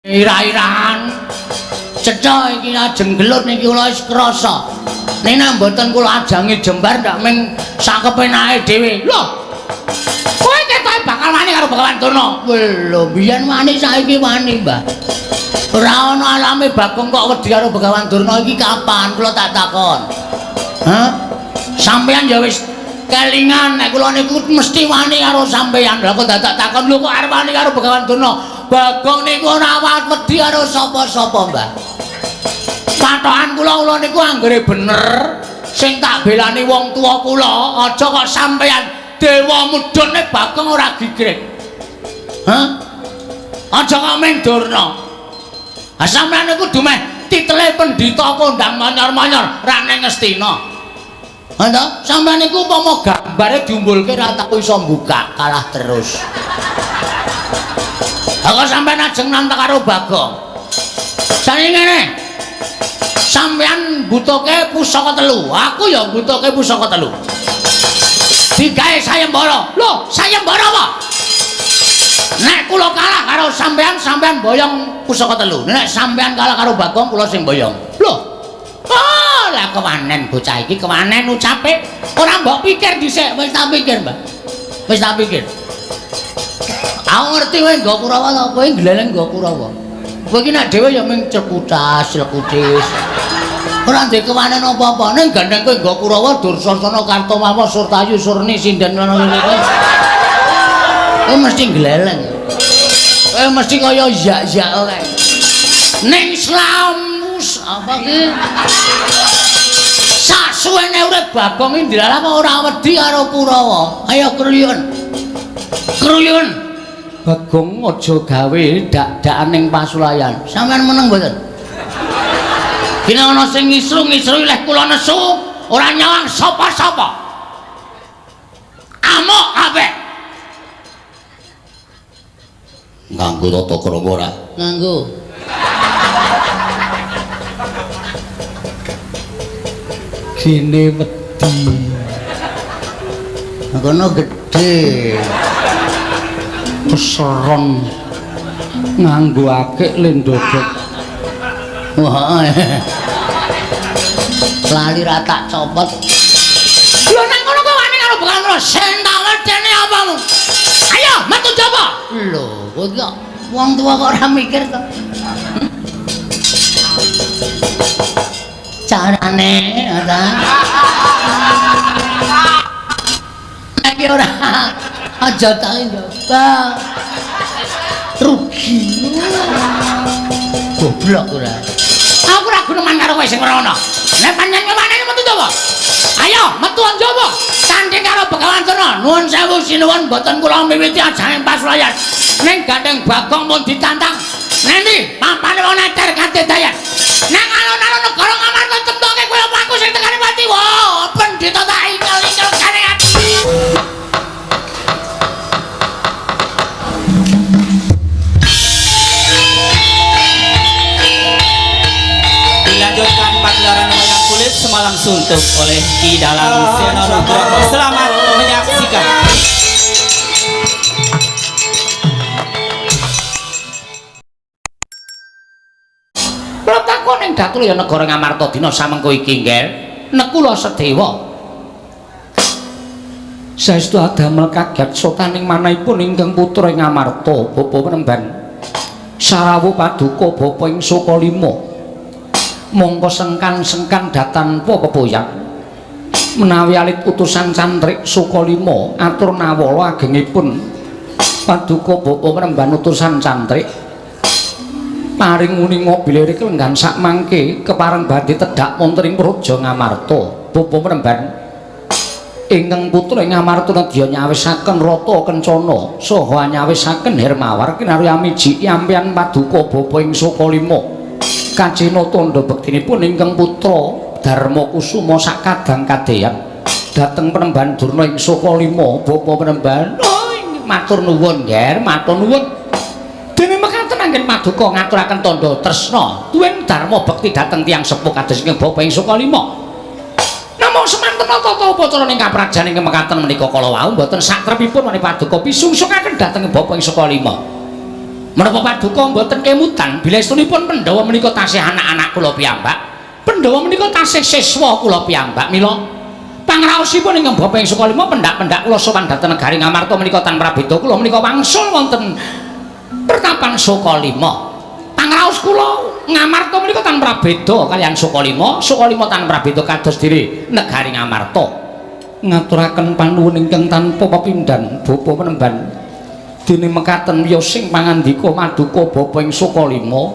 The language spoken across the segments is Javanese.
Ira-irahan cetha iki ajeng gelut niki kula wis krasa. Nek nek mboten kula ajangi jembar ndak ming sak kepenake dhewe. Lho. Kowe ketoke bakal wani karo Begawan Durna. Lho, biyen wani saiki wani, Mbah. Ora ana alame Bagong kok wedi karo Begawan Durna iki kapan kula tak takon. Hah? Sampeyan ya wis kelingan nek kula niku mesti wani karo sampeyan. Lah kok dadak takon lho kok arep wani karo Begawan Durna? Bagong niku ora wedi karo sapa-sapa, Mbah. Patokan kula kula niku anggere bener sing tak belani wong tuwa kula, aja kok sampeyan dewa mudhune Bagong ora gigrik. Hah? Aja kok ming Durna. Ha sampeyan niku dumeh titele pendhita kondang manyor-manyor ra ning Ngastina. Ha to? Sampeyan niku umpama gambare diumbulke ra tau iso mbukak, kalah terus. Ha kok sampeyan ajeng nantang karo Bagong. Jane ngene. Sampeyan mbutuhke pusaka telu, aku ya mbutuhke pusaka telu. Digawe sayembara. Lho, sayembara apa? Nek kula kalah karo sampeyan, sampeyan boyong pusaka telu. Nek sampeyan kalah karo Bagong, kula sing boyong. Lho. Oh, lah kewanen bocah iki, kewanen ucape. Ora mbok pikir dhisik, wis tak pikir, Mbah. Wis tak pikir. Aku ngerti kowe nggo Kurawa to, kowe gleleng nggo Kurawa. Kowe iki nek dhewe ya mung cekutas, clekutis. Ora ndek kewanen apa-apa, ning gandeng kowe nggo Kurawa Dursasana Kartomawa Surtayu Surni sinden ngono kuwi. Kowe mesti gleleng. Kowe mesti kaya yak-yak kae. Ning slamus apa ki? Sasuwene urip Bagong iki ndilalah kok ora wedi karo Kurawa. Ayo kruyun. Kruyun. Bagong aja gawe dak-dakan ning pasulayan. Sampeyan meneng mboten? Kene ana sing ngisru-ngisru leh kula nesu, ora nyawang sapa-sapa. Amuk kabeh. Nganggo tata krama ora? Nganggo. Gene wedi. Kono gedhe. Keseron nganggo akik lendodok. Wah. Lali ra tak copot. Lho nang kono kok wani karo Begawan Durna, sing tak wedeni apamu? Ayo metu jaba. Lho, kowe iki kok wong tuwa kok ora mikir to. Carane ora. Nek ora aja tak njaba. Rugi. Goblok ora. Aku ora guneman karo kowe sing ora ana. Nek pancen kemane metu jaba. Ayo metu njaba. Tanding karo Begawan Durna. Nuwun sewu sinuwun mboten kula miwiti ajane pasulayan. Ning gandeng Bagong mun ditantang. Nendi pampane wong neter kadedayan. Nang alun-alun negara Ngamarta temtoke kowe apa aku sing tekane pati. Wah, pendhita tak ingkel-ingkel gane ati. Dilanjutkan pagelaran wayang kulit semalam suntuk oleh Ki Dalang Seno Nugroho. Selamat menyaksikan. Kula takon ing Datulaya negara Ngamarta dina samengko iki nggih. Nekula Sedewa. Saestu adamel kaget sotaning manahipun ingkang putra ing Ngamarta bapa Penemban. Sarawuh paduka bapa ing Sukalima. Mongko sengkan-sengkan datanpa pepoyan. Menawi alit utusan cantrik Sukalima atur nawala agengipun paduka bapa Penemban utusan cantrik. Paring uninga bilih kelenggan sakmangke kepareng badhe tedhak wonten ing Praja Ngamarta. Bapa Penemban ingkang putra ing Ngamarta nedya nyawisaken rata kencana saha nyawisaken Hermawar kinarya miji ampian paduka bapa ing Sukalima. Kacina tandha bektinipun ingkang putra Darma Kusuma sakadang kadeyan dhateng Penemban Durna ing Sukalima. Bapa Penemban, oh, matur nuwun, Nger, matur nuwun. Dene mekaten anggen paduka ngaturaken tandha tresna tuwin dharma bekti dhateng tiyang sepuh kados ingkang bapa ing Sukalima. Namung semanten tata upacara ing kaprajan ingkang mekaten menika kala wau mboten sakrepipun menika paduka pisungsungaken dhateng bapa ing Sukalima. Menapa paduka mboten kemutan bilestunipun Pandhawa menika tasih anak-anak kula piyambak. Pandhawa menika tasih siswa kula piyambak. Mila pangraosipun ingkang Bapa ing Sukalima pendak-pendak kula sowan dhateng negari Ngamarta menika tan prabeda kula menika wangsul wonten pertapan Sukalima. Pangraos kula Ngamarta menika tan prabeda kaliyan Sukalima, Sukalima tan prabeda kados diri negari Ngamarta. Ngaturaken panuwun ingkang tanpa pepindhan Bapa Penemban. Dene mekaten wiyosing pangandika maduka Bapa ing Sukalima,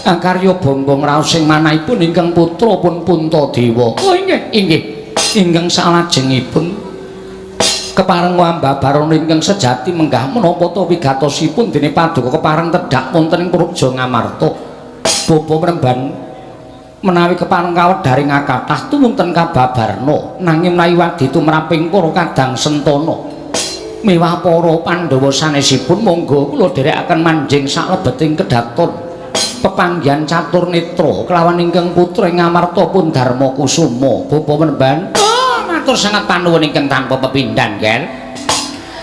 akarya bangga ngraos sing manahipun ingkang putra pun Puntadewa. Oh inggih, inggih. Ingkang salajengipun kepareng ambabarana ingkang sejati menggah menapa ta wigatosipun dene paduka kepareng tedhak wonten ing Praja Ngamarta. Bapa Penemban, menawi kepareng kawedharing akathah tumunten kababarna, nanging menawi wadi tumraping para kadang sentana mewah para Pandhawa sanesipun, monggo kula dherekaken manjing saklebeting kedaton pepanggihan catur netra kelawan ingkang putra ing Ngamarta pun Darma Kusuma. Bapa Penemban, oh, matur sanget panuwun ingkang tanpa pepindhan, Gel.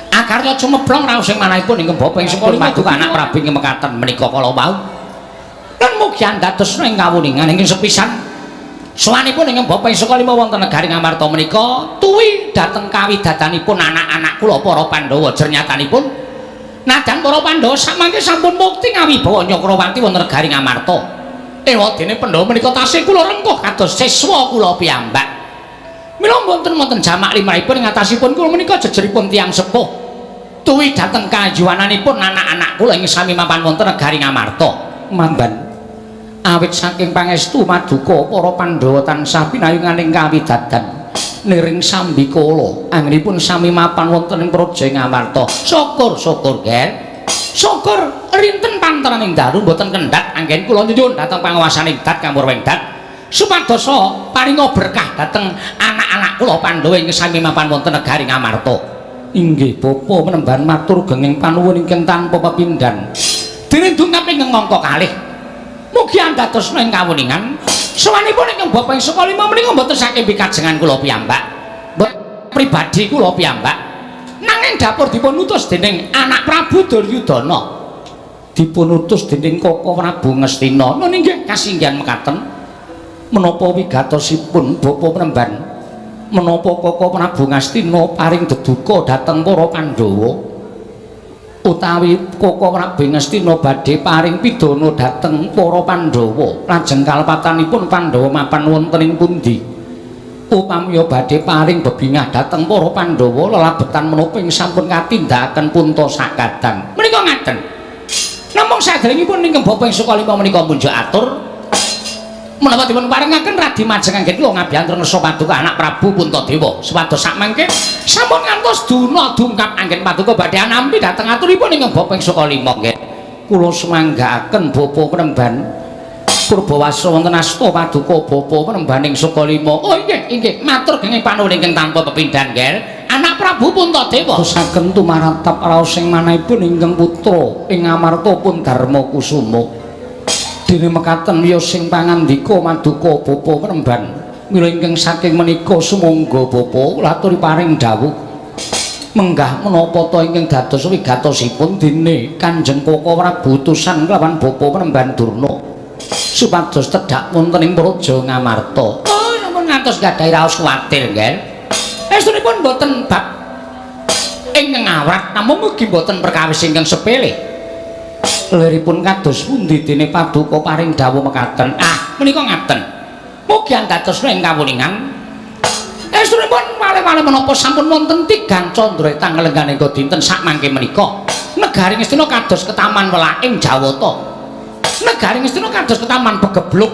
Akarya cumeblong raos ing manahipun ingkang Bapa ing Sukalima paduka anak Prabu ing mekaten menika kala wau. Lan mugi andadosna ing kawuningan ingkang sepisan sowanipun ingkang Bapa ing Sukalima wonten negari Ngamarta menika tuwi dhateng kawidadanipun anak-anak kula para Pandhawa. Jernyatanipun najan para Pandhawa samangke sampun mukti ngawibawa Nyakrawati wonten negari Ngamarta, ewadene Pandhawa menika tasih kula rengkuh kados siswa kula piyambak. Mila mboten wonten jamak limrahipun ing atasipun kula menika jejeripun tiyang sepuh tuwi dhateng kajuwananipun anak-anak kula ing sami mapan wonten negari Ngamarta. Mamban, awit saking pangestu maduka para Pandhawa tansah pinayunganing kawidadan niring sambikala anggenipun sami mapan wonten ing praja Ngamarta. Syukur syukur, Gel. Syukur rinten panteraning dalu mboten kendhat anggen kula nyuwun dhateng panguwasaning dat Kamurwing Dat supados paringa berkah dhateng anak-anak kula Pandhawa ing sami mapan wonten negari Ngamarta. Inggih Bapa Penemban, matur genging panuwun ingkang tanpa pepindhan. Dene dungkap ingkang mangka kalih, mugi andadosna ing kawuningan sowanipun ingkang Bapa ing Sukalima menika mboten saking pikajengan kula piyambak, mboten pribadi kula piyambak, nanging dapur dipun utus dening anak Prabu Duryudana, dipun utus dening Koko Prabu Ngastina. Nun inggih, kasinggihan mekaten. Menapa wigatosipun Bapa Penemban, menapa Koko Prabu Ngastina paring deduka dhateng para Pandhawa utawi Koko Prabu Ngastina badhe paring pidana dhateng para Pandhawa? Lajeng kalepatanipun Pandhawa mapan wonten ing pundi? Upamiya badhe paring bebingah dhateng para Pandhawa, lelabetan menapa ing sampun katindakaken Punta Sakadang? Menika ngaten, namung saderengipun ingkang Bapa ing Sukalima menika munjuk atur, menapa dipun parengaken radi majeng anggen kula ngabyantur ngersa paduka anak Prabu Puntadewa supados sakmangke sampun ngantos duna dungkap anggen paduka badhe anampi dhateng aturipun ingkang Bapa ing Sukalima nggih. Kula sumanggaaken Bapa Penemban. Purbawasa wonten asta paduka Bapa Penemban ing Sukalima. Oh inggih, inggih, matur genging panuwun ingkang tanpa pepindhan, Gel, anak Prabu Puntadewa. Terusaken tumaratap raos ing manahipun ingkang putra ing Ngamarta pun Darma Kusuma. Dene mekaten wiyos sing pangandika maduka Bapa Penemban, mila ingkang saking menika sumangga Bapa kula aturi paring dawuh, menggah menapa ta ingkang dados wigatosipun dene Kanjeng Koko Prabu utusan kelawan Bapa Penemban Durna supados tedhak wonten ing Praja Ngamarta? Oh, namun ngantos gadhahi raos kuwatir, Gel. Estunipun mboten bab ingkang ngawrat, namung mugi mboten perkawis ingkang sepele. Liripun kados pundi dene paduka paring dawuh mekaten? Ah, menika ngaten, mugi andadosna ing kawuningan. Estunipun wale-wale menapa sampun wonten tigang candra tanglenggane dinten sakmangke menika negari Ngastina kados ketaman welaking Jawata, negari Ngastina kados ketaman pegebluk.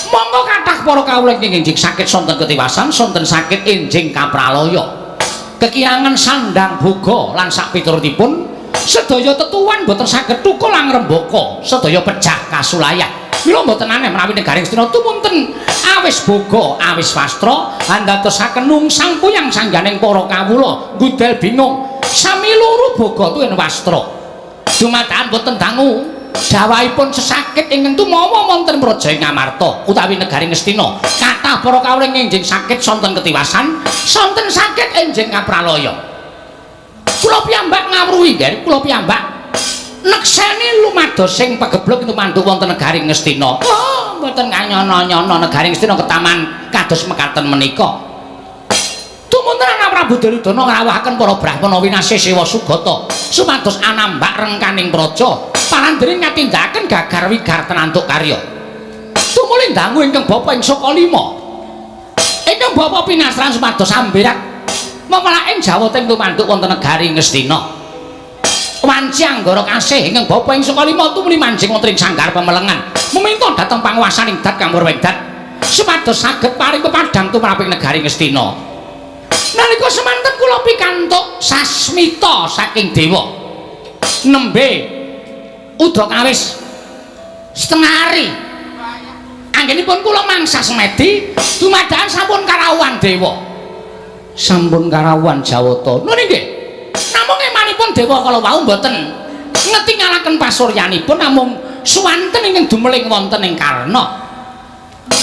Monggo kathah para kawula ingkang enjing sakit sonten ketiwasan, sonten sakit enjing kapralaya, kekirangan sandang boga lan sakpiturutipun, sedaya tetuan boten saged tukul lan ngrembaka, sedaya pejah kasulayah. Mila mboten aneh menawi negari Ngastina tumunten awis boga, awis wastra, andadosaken nungsang puyang sangganing para kawula ngudel bingung sami loro boga tuwin wastra. Dumadakan boten dangu jawahipun sesakit ingkang tumawa wonten Praja Ngamarta utawi negari Ngastina, kathah para kawula enjing sakit sonten ketiwasan, sonten sakit enjing kapralaya. Kula piyambak ngawruhi, nggih, kula piyambak Nekseni lumados sing pagebluk tumanduk wonten negari Ngastina. Oh, mboten kanyono-nyono negari Ngastina ketaman kados mekaten menika. Tumunten anak Prabu Duryudana ngrawuhaken para brahmana winasih sewa sugata supados anambak rengkaning praja palandring ngatindakaken gagar wigar tenantuk karya. Tumuli dangu ingkang bapa ing Sukalima. Ingkang bapa pinasran supados amberat memelaking Jawata ing tumanduk wonten negari Ngastina. Wanci anggara kasih ingkang bapa ing Sukalima tumuli manjing wonten ing sanggar pemelengan meminta dhateng panguwasaning dat kang Wurwengdat supados saged paring pepadhang tumraping negari Ngastina. Nalika semanten kula pikantuk sasmita saking dewa. Nembe udakawis setengah hari. Anggenipun kula mangsa semedi dumadakan sampun karawuhan dewa. Sampun karawuhan Jawata. Lho nggih. Namung emanipun dewa kala wau mboten ngetingalaken pasuryanipun namung suwanten ingkang dumeling wonten ing Karna.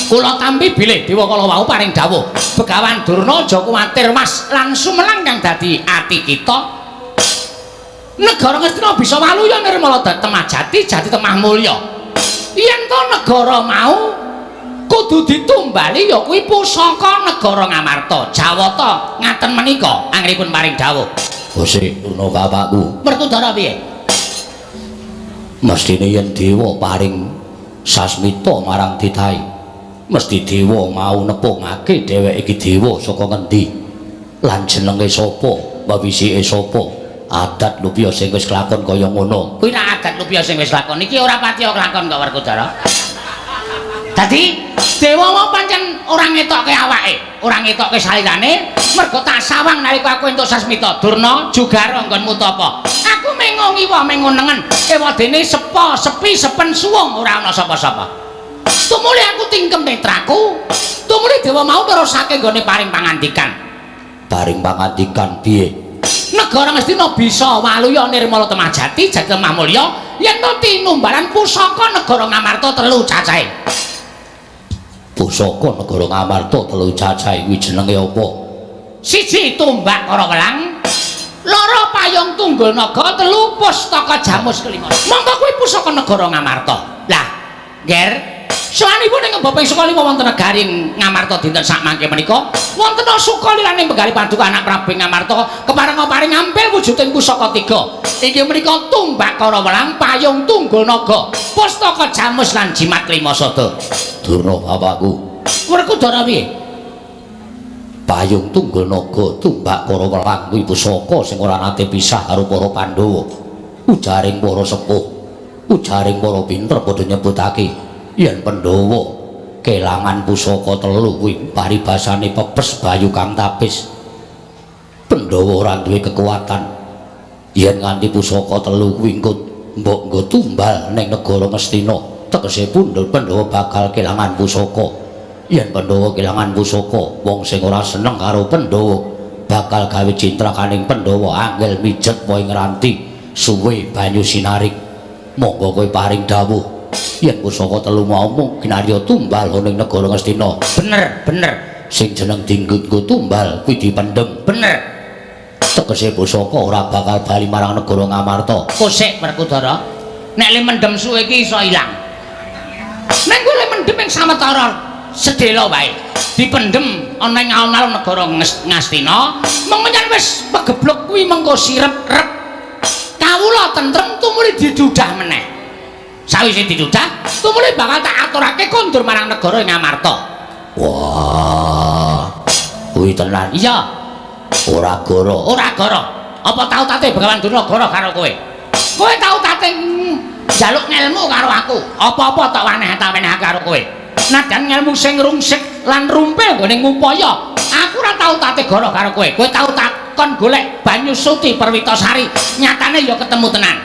Kula tampi bilih dewa kala wau paring dawuh, Begawan Durna aja kuwatir Mas lan sumelang kang dadi ati kita. Negara Ngastina bisa waluya nirmala temah jati jati temah mulya. Yen to negara mau kudu ditumbali ya kuwi pusaka negara Ngamarta. Jawata ngaten menika anggenipun paring dawuh. Gusti Durna bapakku. Werkudara piye? Mestine yen dewa paring sasmita marang titahe, mesti dewa mau nepungake dheweke iki dewa saka ngendi lan jenenge sapa, wewisike sapa, adat lupiya sing wis kelakon kaya ngono. Kuwi ra adat lupiya sing wis lakon iki ora patiya kelakon kok Werkudara. Dadi dewa mau pancen ora ngetokke awake, ora ngetokke salirane, mergo tak sawang nalika aku entuk sasmita Durna jugara nggonmu tapa. Aku mengo ngiwa mengo nengen, ewadene sepo, sepi, sepen suwung ora ana sapa-sapa. Tumuli aku tingkem netraku, tumuli dewa mau nerusake nggone paring pangandikan. Paring pangandikan piye? Negara Ngastina bisa waluya nirmala temah jati, jati temah mulya yen to tinumbalan pusaka negara Ngamarta telu cacahe. Pusaka negara Ngamarta telu cacahe kuwi jenenge apa? Siji tombak Karawelang, loro payung tunggul naga, telu pustaka jamus kelima. Mongko kuwi pusaka negara Ngamarta. Lah, Nger, sowanipun ing Bapak Sukalima wonten negari Ngamarta dinten sakmangke menika wonten sukalilaning Begali Paduka anak Prabu Ngamarta kepareng paring ngampil wujuding pusaka tiga. Inggih menika tombak Karawelang, payung tunggul naga, pustaka jamus lan jimat lima sada. Durna bapakku. Werkudara piye? Payung tunggul naga, tombak Karawelang kuwi pusaka sing ora nate pisah karo para Pandhawa. Ujaring para sepuh, ujaring para pinter padha nyebutake yen Pandhawa kelangan pusaka telu kuwi paribasane pepes bayu kang tapis. Pandhawa ora duwe kekuatan yen nganti pusaka telu kuwi engko mbok nggo tumbal ning negara Ngastina, tegese pundhul Pandhawa bakal kelangan pusaka. Yen Pandhawa kelangan pusaka, wong sing ora seneng karo Pandhawa bakal gawe cintrakaning Pandhawa angel mijet wae ngranti suwe banyu sinarik. Monggo kowe paring dawuh yen pusaka telu mau mung kinarya tumbal ana ing negara Ngastina. Bener, bener. Sing jeneng dinggo tumbal kuwi dipendhem. Bener. Tegese pusaka ora bakal bali marang negara Ngamarta. Kosek Werkudara. Nek le mendhem suwe iki iso ilang. Nek kowe le mendhem ing sawetara sedhela wae, dipendhem ana ing alun-alun negara Ngastina, mung menyang wis pegebluk kuwi mengko sirep rep. Kawula tentrem tumuli didudah meneh. Sawise didudah, tumuli bakal tak aturake kondur marang negara Ngamarta. Wah, kuwi tenan. Iya. Ora goro. Ora goro. Apa tau tate Begawan Durna goro karo kowe? Kowe tau tate njaluk ngelmu karo aku. Apa-apa tak waneh-wenehake karo kowe. Najan ngelmu sing rungsik lan rumpil nggone ngupaya, aku ora tau tate goro karo kowe. Kowe tau takon golek banyu suci Perwitasari, nyatane ya ketemu tenan.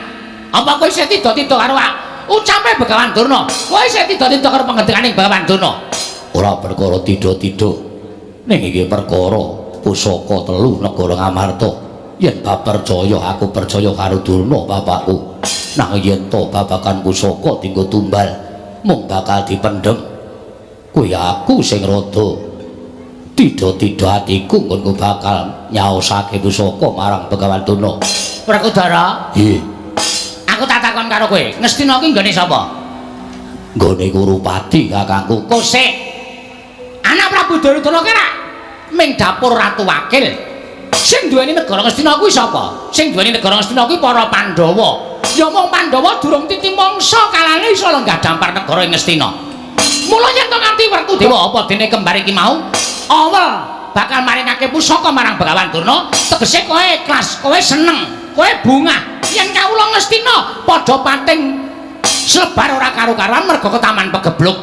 Apa kowe isih tida-tida karo ucape Begawan Durna? Kowe isih tida-tida karo pangendikaning Begawan Durna? Ora perkara tida-tida. Ning iki perkara pusaka telu negara Ngamarta. Yen bab percaya aku percaya karo Durna bapakku. Nanging yen to babagan pusaka dinggo tumbal mung bakal dipendhem. Kuwi aku sing rada tida-tida atiku nggonku bakal nyaosake pusaka marang Begawan Durna. Werkudara, Nggih. aku tak karo kowe. Ngastina ki nggone sapa? Nggone Kurupati, Kakangku. Kosek. Anak Prabu Duryudana ki rak ming dapur Ratu Wakil. Sing duweni negara Ngastina kuwi sapa? Sing duweni negara Ngastina kuwi para Pandhawa. Ya mung Pandhawa durung titi mangsa kalane iso lenggah dampar negara ing Ngastina. Mula yen to nganti Werkudewa apa dene kembar iki mau awel bakal maringake pusaka marang Begawan Durna, tegese kowe ikhlas, kowe seneng, kowe bungah. Yen kawula Ngastina padha pating slebar ora karu-karuan merga ketaman pegebluk.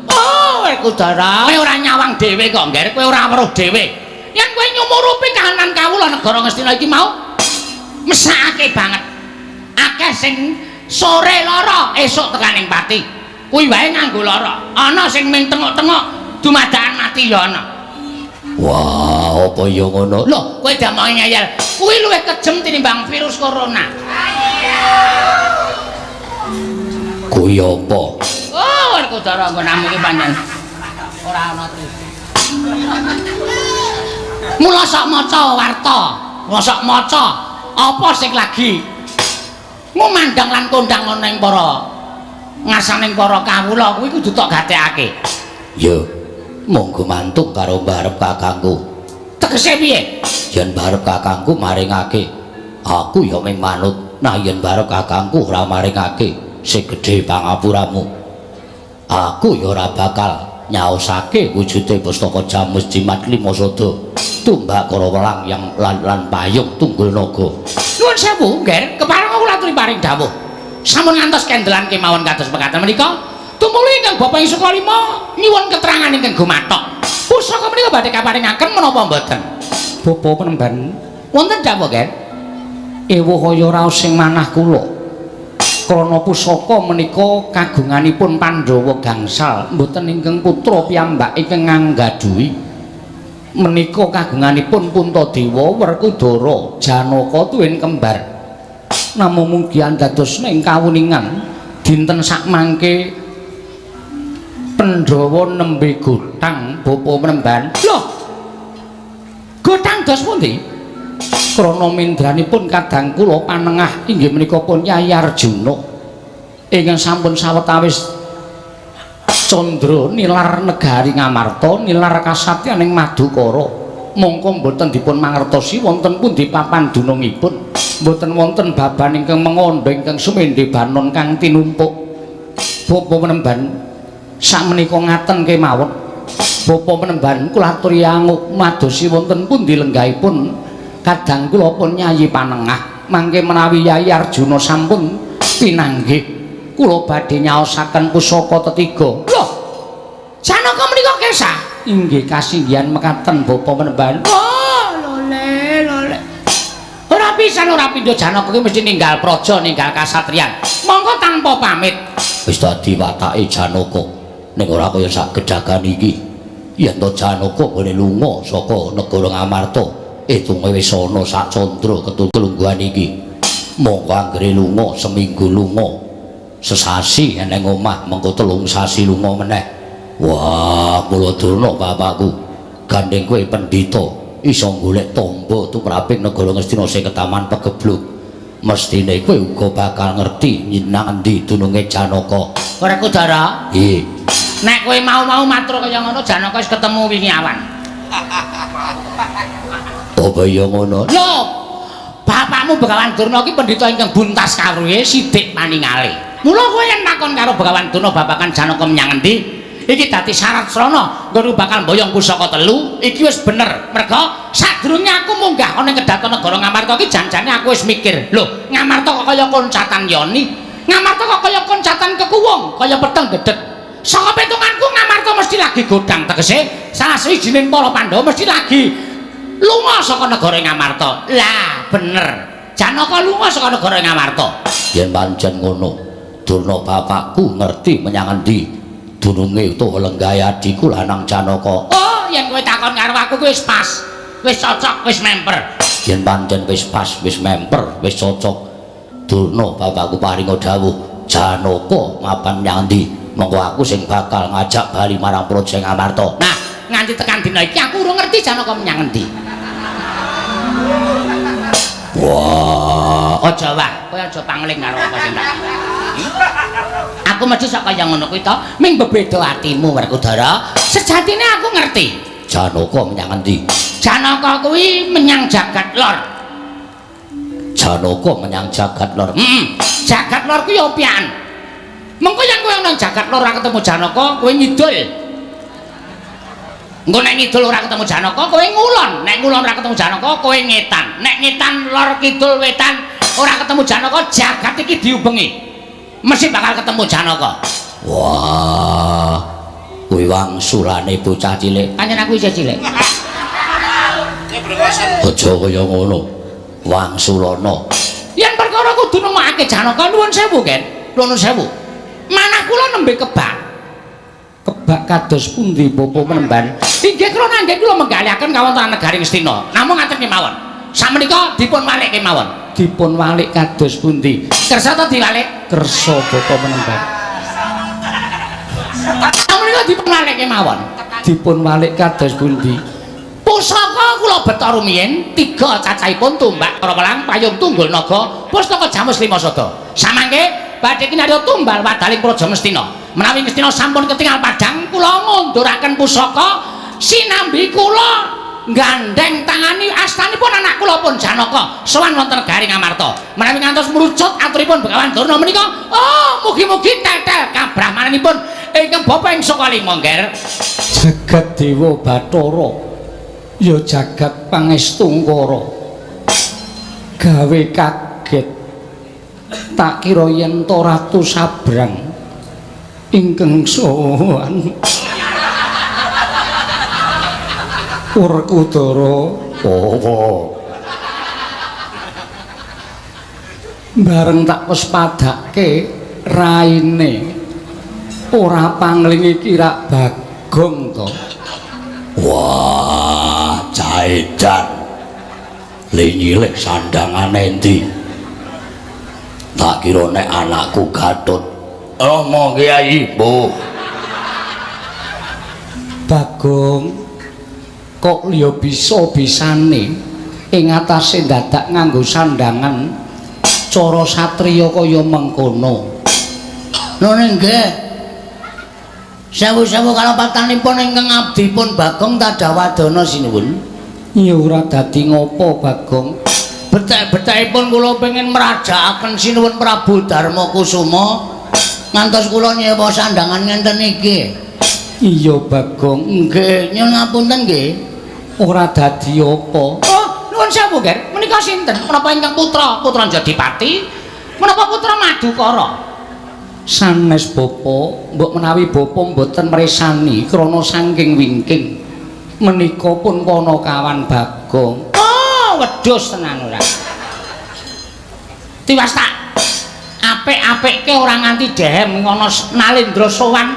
Oh, Werkudara, kowe ora nyawang dhewe kok, Ngger, kowe ora weruh dhewe. Yen kowe nyumurupi kahanan kawula negara Ngastina iki mau mesakake banget. Akeh sing sore lara, esuk tekaning pati. Kuwi wae nganggo lara. Ana sing ming tengok-tengok dumadakan mati ya ana. Wah, apa ya ngono? Loh, kowe damoke ngeyel. Kuwi luwih kejem tinimbang virus corona. Kuwi apa? Oh, Werkudara nggonamu iki pancen ora ana tri. Mula sok maca warta, mula sok maca apa sing lagi ngumandhang lan kondang ana ing para ngasaning para kawula kuwi kudu tok gatekake. Ya, monggo mantuk karo mbarep kakangku. Tegese piye? Yen barep kakangku maringake, aku ya ming manut. Nah, yen barep kakangku ora maringake sing gedhe pangapuramu, aku ya ora bakal nyaosake wujude pustaka Jamus Jimat Lima Sada, tumbak Karawelang yang lan payung tunggul naga. Nuwun sewu, Ngger, kepareng kula aturi paring dawuh. Sampun ngantos kendelan kemawon kados mekaten menika. Tumuli ingkang Bapak ing Sukalima nyuwun keterangan ingkang gumathok. Pusaka menika badhe kaparingaken menapa mboten? Bapa Penemban, wonten dawuh, Ngger. Ewuh kaya raos sing manah kula. Krana pusaka menika kagunganipun Pandhawa gangsal, mboten ingkang putra piyambak ingkang nganggadhuhi. Menika kagunganipun Puntadewa, Werkudara, Janaka tuwin kembar. Namung mugi andados ing kawuningan dinten sakmangke Pandhawa nembe gothang Bapa Penemban. Loh. Gothang dos pundi? Krana mindranipun kadang kula panengah inggih menika pun Kyai Arjuna ingkang sampun sawetawis candra nilar negari Ngamarta, nilar kasatyan ing Madukara. Mongko mboten dipun mangertosi wonten pundi papan dunungipun. Mboten wonten baban ingkang mengandha ingkang sumendhe banon kang tinumpuk. Bapa Penemban, sakmenika ngaten kemawon. Bapa Penemban kula aturi anguk madosi wonten pundi lenggahipun kadang kula pun Nyayi Panengah. Mangke menawi Yai Arjuna sampun pinanggih, kula badhe nyaosaken pusaka tetiga. Loh. Janaka menika kesah? Inggih kasinggihan mekaten Bapa Penemban. Oh, lole lole. Ora pisan ora pindho Janaka ki mesti ninggal praja, ninggal kasatriyan. Monggo tanpa pamit. Wis dadi watake Janaka ning ora kaya sak gedagan iki. Yen to Janaka nggone lunga saka negara Ngamarta, itunge wis ana sak candra ketulungguhan iki. Monggo anggere lunga seminggu lunga, sesasi eneng omah, mengko 3 sasi lunga meneh. Wah, kula durna bapakku. Gandeng kowe pendhita iso golek tombo tumraping negara Ngastina sing ketaman pegebluk. Mestine kowe uga bakal ngerti nang endi dununge Janaka. Werkudara? Nggih. Nek kowe mau-mau matur kaya ngono, Janaka wis ketemu wingi awan. Apa ya ngono? Lho, bapakmu Begawan Durna ki pendhita ingkang buntas kawruhe sidik paningale. Mula kowe yen takon karo Begawan Durna babagan Janaka menyang endi, iki dadi syarat srana nggon bakal mboyong pusaka telu, iki wis bener. Merga sadurunge aku munggah ana ing kedaton negara Ngamarta ki janjane aku wis mikir, lho, Ngamarta kok kaya koncatan yoni, Ngamarta kok kaya koncatan kekuwung, kaya peteng dedet. Saka petunganku Ngamarta mesti lagi godhang, tegese salah sawijining para Pandhawa mesti lagi lunga saka negara Ngamarta. Lah, bener. Janaka lunga saka negara Ngamarta. Yen pancen ngono, Durna bapakku ngerti menyang endi dununge utawa lenggahe adhiku lanang Janaka. Oh, yen kowe takon karo aku kuwi wis pas, wis cocok, wis memper. Yen pancen wis pas, wis memper, wis cocok, Durna bapakku paringa dawuh, Janaka mapan menyang endi, monggo aku sing bakal ngajak bali marang Praja Ngamarta. Nah, nganti tekan dina iki aku urung ngerti Janaka menyang endi. Wah, aja wae, kowe aja pangling karo apa sing tak. Aku mesti sak kaya ngono kuwi to, ming bebeda atimu Werkudara. Sejatine aku ngerti. Janaka menyang endi? Janaka kuwi menyang jagat lor. Janaka menyang jagat lor. Heeh. Jagat lor kuwi opian. Mengko yen kowe nang jagat lor ora ketemu Janaka, kowe ngidul. Engko nek ngidul ora ketemu Janaka, kowe ngulon. Nek ngulon ora ketemu Janaka, kowe ngetan. Nek ngetan lor kidul wetan ora ketemu Janaka, jagat iki diubengi. Mesti bakal ketemu Janaka. Wah, kuwi wangsulane bocah cilik. Pancen aku isih cilik. Aja kaya ngono. Wangsulana. Yen perkara kudu nemokake Janaka, nuwun sewu, Ken. Nuwun sewu. Manah kula nembe kebak. Kebak kados pundi Bapak Penemban? Inggih krana nggih kula menggalihaken kawontenan negari Ngastina. Namung ngaten kemawon. Samenika dipun walik kemawon. Dipun walik kados pundi? Kersa ta diwalik? Kersa Bapak Penemban. Samenika dipun walik kemawon. Dipun walik kados pundi? Pusaka kula beta rumiyin tiga cacahipun tumbak Karawelang payung tunggul naga pustaka Jamus Lima Sada. Samangke badhe kinarya tumbal wadaling Praja Ngastina. Menawi Ngastina sampun ketingal padhang kula ngunduraken pusaka sinambi kula gandheng tangani astanipun anak kula pun Janaka sowan wonten negari Ngamarta. Menawi ngantos mrucut aturipun Begawan Durna menika, oh mugi-mugi tetel kabrahmananipun ingkang bapa ing Sukalima, Ngger. Jagat Dewa Bathara ya jagat pangestungkara. Gawe kaget. Tak kira yen to Ratu Sabrang ingkang sowan. Werkudara apa? Bareng tak wespadake raine ora pangling iki rak Bagong to. Wah, jaedan. Le nyilih sandangane endi? Tak kira nek anakku Gatut. Romo Kyai, Mbuh. Bagong kok liya bisa-bisane ing atase dadak nganggo sandangan cara satriya kaya mengkono. Nun nggih. Sewu-sewu kalepatanipun ingkang abdipun Bagong Tadawadana sinuwun. Ya ora dadi ngopo Bagong. Becik-becikipun kula pengin mrajakaken sinuwun Prabu Darma Kusuma ngantos kula nyewa sandangan ngenten iki. Iya Bagong. Nggih, nyuwun ngapunten nggih. Ora dadi apa. Oh, nuwun sewu, Ger. Menika sinten? Menapa ingkang putra? Putra Jodipati? Menapa putra Madukara? Sanes bapa, mbok menawi bapa mboten mresani krana saking wingking menika pun panakawan Bagong. Oh, wedhus tenan ora. Tiwas tak apik-apikke ora nganti dehem ngono Nalendra sowan.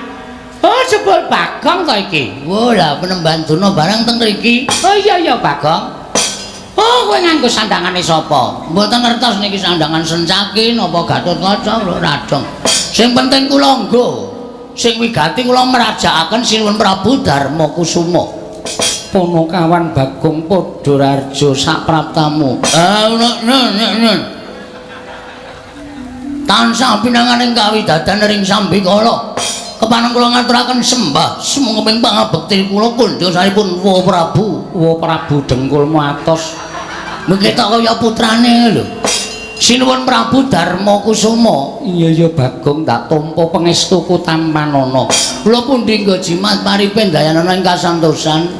Oh, jebul Bagong to iki. Wo lah Penemban Durna barang teng mriki. Oh iya iya Bagong. Oh, kowe nganggo sandangane sapa? Mboten ngertos niki sandangan Sencaki napa Gatotkaca ora dong. Sing penting kula nggo. Sing wigati kula mrajakaken Sinuwun Prabu Darma Kusuma. Panakawan Bagong padha raja sapraptamu. Ah, nun. Tansah pinanganing kawidadan ring sambikala. Kepaneng kula ngaturaken sembah sumangga pangabekti kula kundha saripun Wa Prabu. Wa Prabu dengkulmu atos. Mengke tak kaya putrane lho. Sinuwun Prabu Darma Kusuma. Iya iya Bagong, tak tampa pangestuku tampanana. Kula pundi nggo jimat paripe ndayanana ing kasantosan.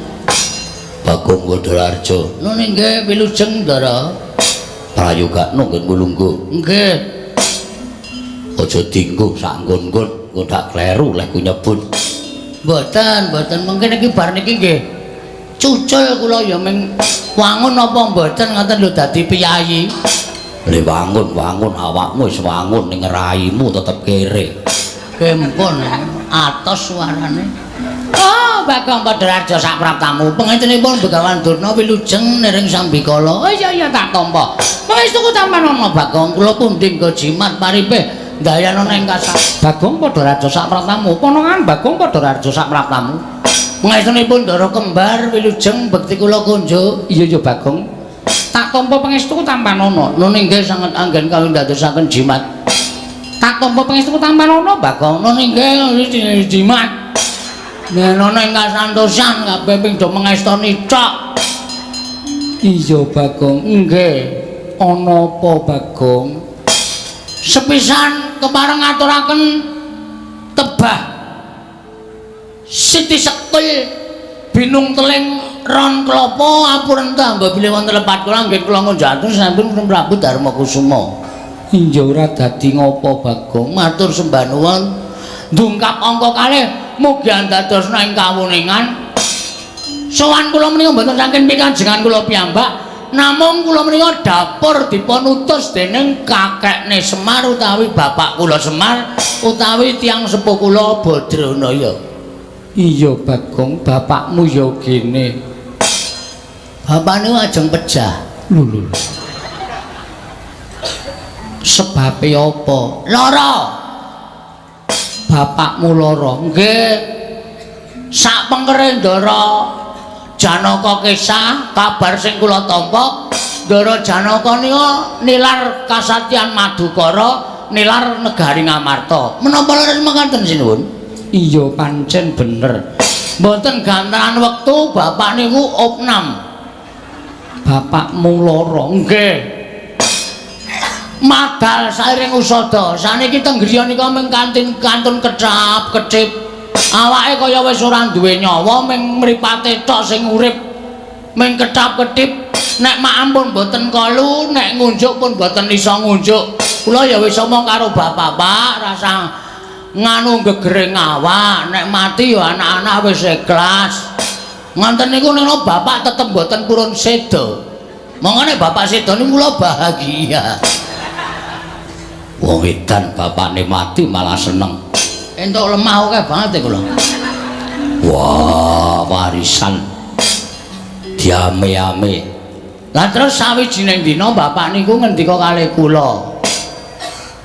Bagong Gondolarjo. Nun inggih wilujeng Ndara. Prayogakno nggon lungguh. Nggih. Aja dinggo sak nggon-nggon, engko tak kleru lek ku nyebut. Mboten, mboten mungkin iki bar niki nggih. Cucul kula ya ming wangun apa mboten ngoten lho dadi piyayi. Le wangun-wangun awakmu wis wangun ning raimu tetep kere. Kempun atos suarane. Oh, Bagong Padharjo sak praptamu. Pangestenipun Begawan Durna wilujeng niring sambikala. Oh iya iya tak tampa. Pangestuku tampanana Bagong, kula pundi nggo jimat paripe ndayanana ing kasar. Bagong Padharjo sak praptamu. Ponongan Bagong Padharjo sak praptamu. Pangestunipun Ndara kembar wilujeng bekti kula kunjuk. Iya iya Bagong. Tak tampa pangestuku tampanana. Nun inggih sanget anggen kawindadosaken jimat. Tak tampa pangestu tampanana Bagong. Nggih jimat. Nenono ing kasantosan kabeh ping do mengestoni tok. Iya Bagong. Nggih. Ana apa Bagong? Sepisan kepareng ngaturaken tebah Siti Sekul binung teling ron klopo apurenta mbok bilih wonten lepat kula nggih kula ngunjatun sampun Prabu Darma Kusuma. Iya ora dadi ngopo Bagong? Matur sembah nuwun. Ndungkap angka kalih mugi andadosna ing kawuningan. Sowan kula menika mboten saking pikajengan kula piyambak, namung kula menika dapur dipun utus dening kakekne Semar utawi bapak kula Semar utawi tiyang sepuh kula Badranaya. Iya Bagong, bapakmu ya gene. Bapak niku ajeng pejah. Lho lho. Sebabe apa? Lara. Bapakmu lara. Nggih. Sak pengkere Ndara Janaka kesah, kabar sing kula tampa, Ndara Janaka nika nilar kasatyan Madukara, nilar negari Ngamarta. Menapa leres mekaten sinuwun? Iya pancen bener. Mboten gantaran wektu bapak niku opnam. Bapakmu lara. Nggih. Madal sairing usada. Saniki teng griya nika mung kantin kantun kecap-kecip. Awake kaya wis ora duwe nyawa, mung mripate tok sing urip. Mung kecap-ketip. Nek maem pun mboten kolu, nek ngunjuk pun mboten iso ngunjuk. Kula ya wis omong karo bapak, Pak, rasa nganu gegering awak, nek mati ya anak-anak wis ikhlas. Ngonten niku nek bapak tetep mboten purun seda. Monggo nek bapak seda niku kula bahagia. Wong edan bapakne mati malah seneng. Entuk lemah akeh banget kula. Wah, warisan diame-ame. Lah terus sawijining dina bapak niku ngendika kalih kula.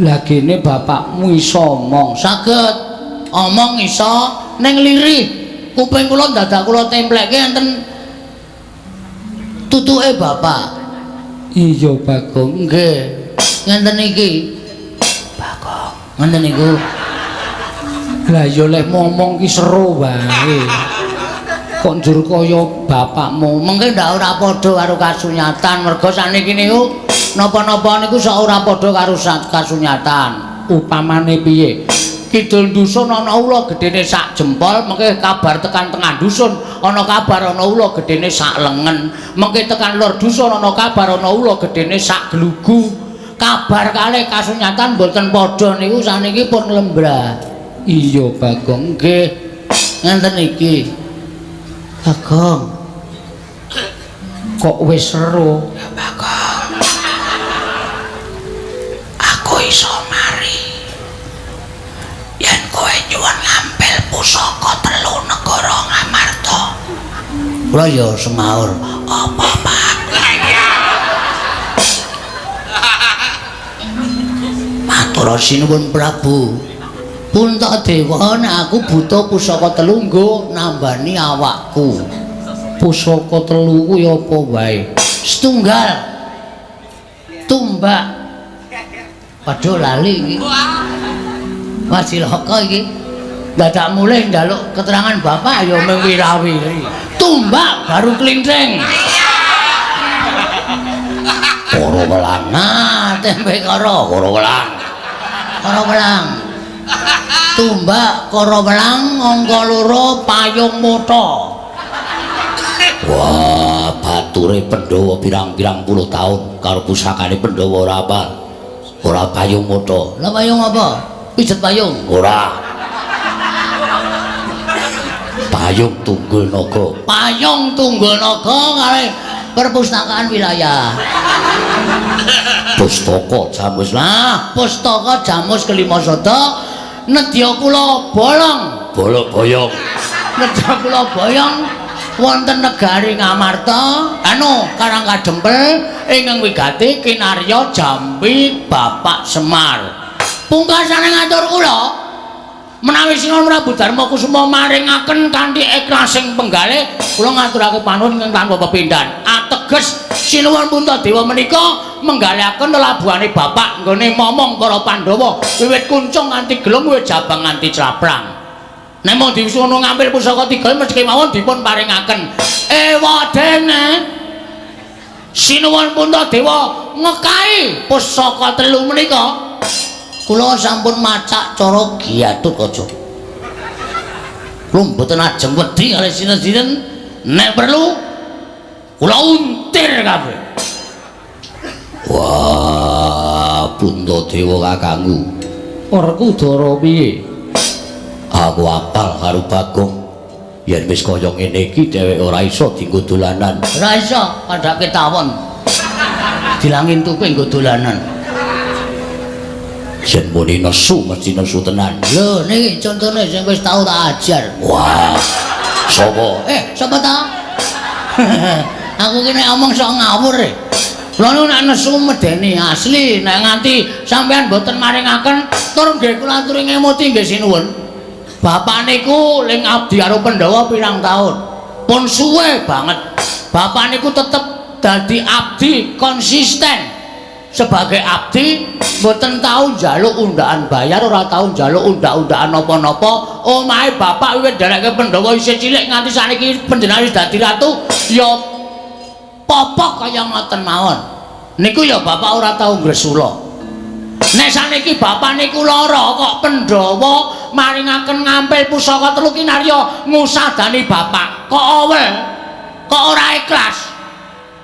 Lah gene bapakmu iso omong. Saged omong iso ning lirih. Kuping kula dadak kula templekke enten tutuke bapak. Iya Bagong. Nggih. Ngenten iki. Bagong. Ngenten niku. Lah ya leh ngomong ki seru wae. Kok njur kaya bapakmu. Mengke ndak ora padha karo kasunyatan, merga saniki niku napa-napa niku sok ora padha karo kasunyatan. Upamane piye? Kidul dusun ana ula gedene sak jempol, mengke kabar tekan tengah dusun ana kabar ana ula gedene sak lengen, mengke tekan lor dusun ana kabar ana ula gedene sak glugu. Kabar kalih kasunyatan mboten padha niku saniki pun lembrah. Iya Bagong. Nggih. Ngenten iki. Bagong. Kok wis seru? Ya Bagong. Aku iso mari. Yen kowe nyuwun ngampil pusaka telu negara Ngamarta. Kula ya semaur. Apa, Pak? Matur sinuwun Prabu. Puntadewa nek aku butuh pusaka telu nggo nambani awakku. Pusaka telu kuwi apa wae? Setunggal. Tumbak. Waduh lali iki. Wah cilaka iki. Dadak mulih njaluk keterangan bapak ya mung wirawiri. Tumbak baru klinthing. Koro welang. Nah, tempe koro, koro welang. Koro welang. Tumbak koro welang angka loro payung mata. Wah, bature Pandhawa pirang-pirang puluh tahun karo pusakane Pandhawa ora apa. Ora payung mata. Lah payung apa? Pijet payung. Ora. Payung Tunggul Naga. Payung Tunggul Naga kalih perpustakaan wilayah. Pustaka Jamus. Lah, pustaka Jamus kelima sada nedya kula bolong. Bolong boyong. Nedya kula boyong wonten negari Ngamarta, anu Karang Kadempel ingkang wigati kinarya jampi Bapak Semar. Pungkasane ngatur kula menawi Sinuwun Prabu Darma Kusuma maringaken kanthi ikhlasing penggalih kula ngaturake panuwun ingkang tanpa pepindhan. Ateges Sinuwun Puntadewa menika menggalihaken lelabuhane bapak nggone momong para Pandhawa wiwit kuncung nganti gelung, wiwit jabang nganti claprang. Nek mung disuwun ngambil pusaka tiga mesti kemawon dipun paringaken. Ewadene sinuwun Puntadewa ngekai pusaka telu menika. Kula sampun macak cara Gatotkaca. Kula mboten ajeng wedi kalih sinten-sinten, nek perlu kula untir kabeh. Wah, Puntadewa kakangku. Werkudara piye? Aku apal karo Bagong. Yen wis kaya ngene iki dheweke ora iso dienggo dolanan. Ora iso, padhake tawon. Dilangin tupe nggo dolanan. Yen muni nesu mesti nesu tenan. Lho, niki contone sing wis tau tak ajar. Wah. Sapa? Sapa ta? Aku ki nek omong sok ngawur e. Kula niku nek nesu medeni asli, nek nganti sampean mboten maringaken tur nggih kula aturi ngemuti nggih sinuwun. Bapak niku ling abdi karo Pandhawa pirang taun? Pun suwe banget. Bapak niku tetep dadi abdi konsisten. Sebagai abdi mboten tau njaluk undaan bayar, ora tau njaluk unda-undaan napa-napa. Omahe bapak wiwit nderekke Pandhawa isih cilik nganti saniki panjenengan wis dadi ratu ya popok kaya ngoten mawon. Niku ya bapak ora tau ngresula. Nek saniki bapak niku lara kok Pandhawa maringaken ngampil pusaka telu kinarya ngusadani bapak. Kok awel? Kok ora ikhlas?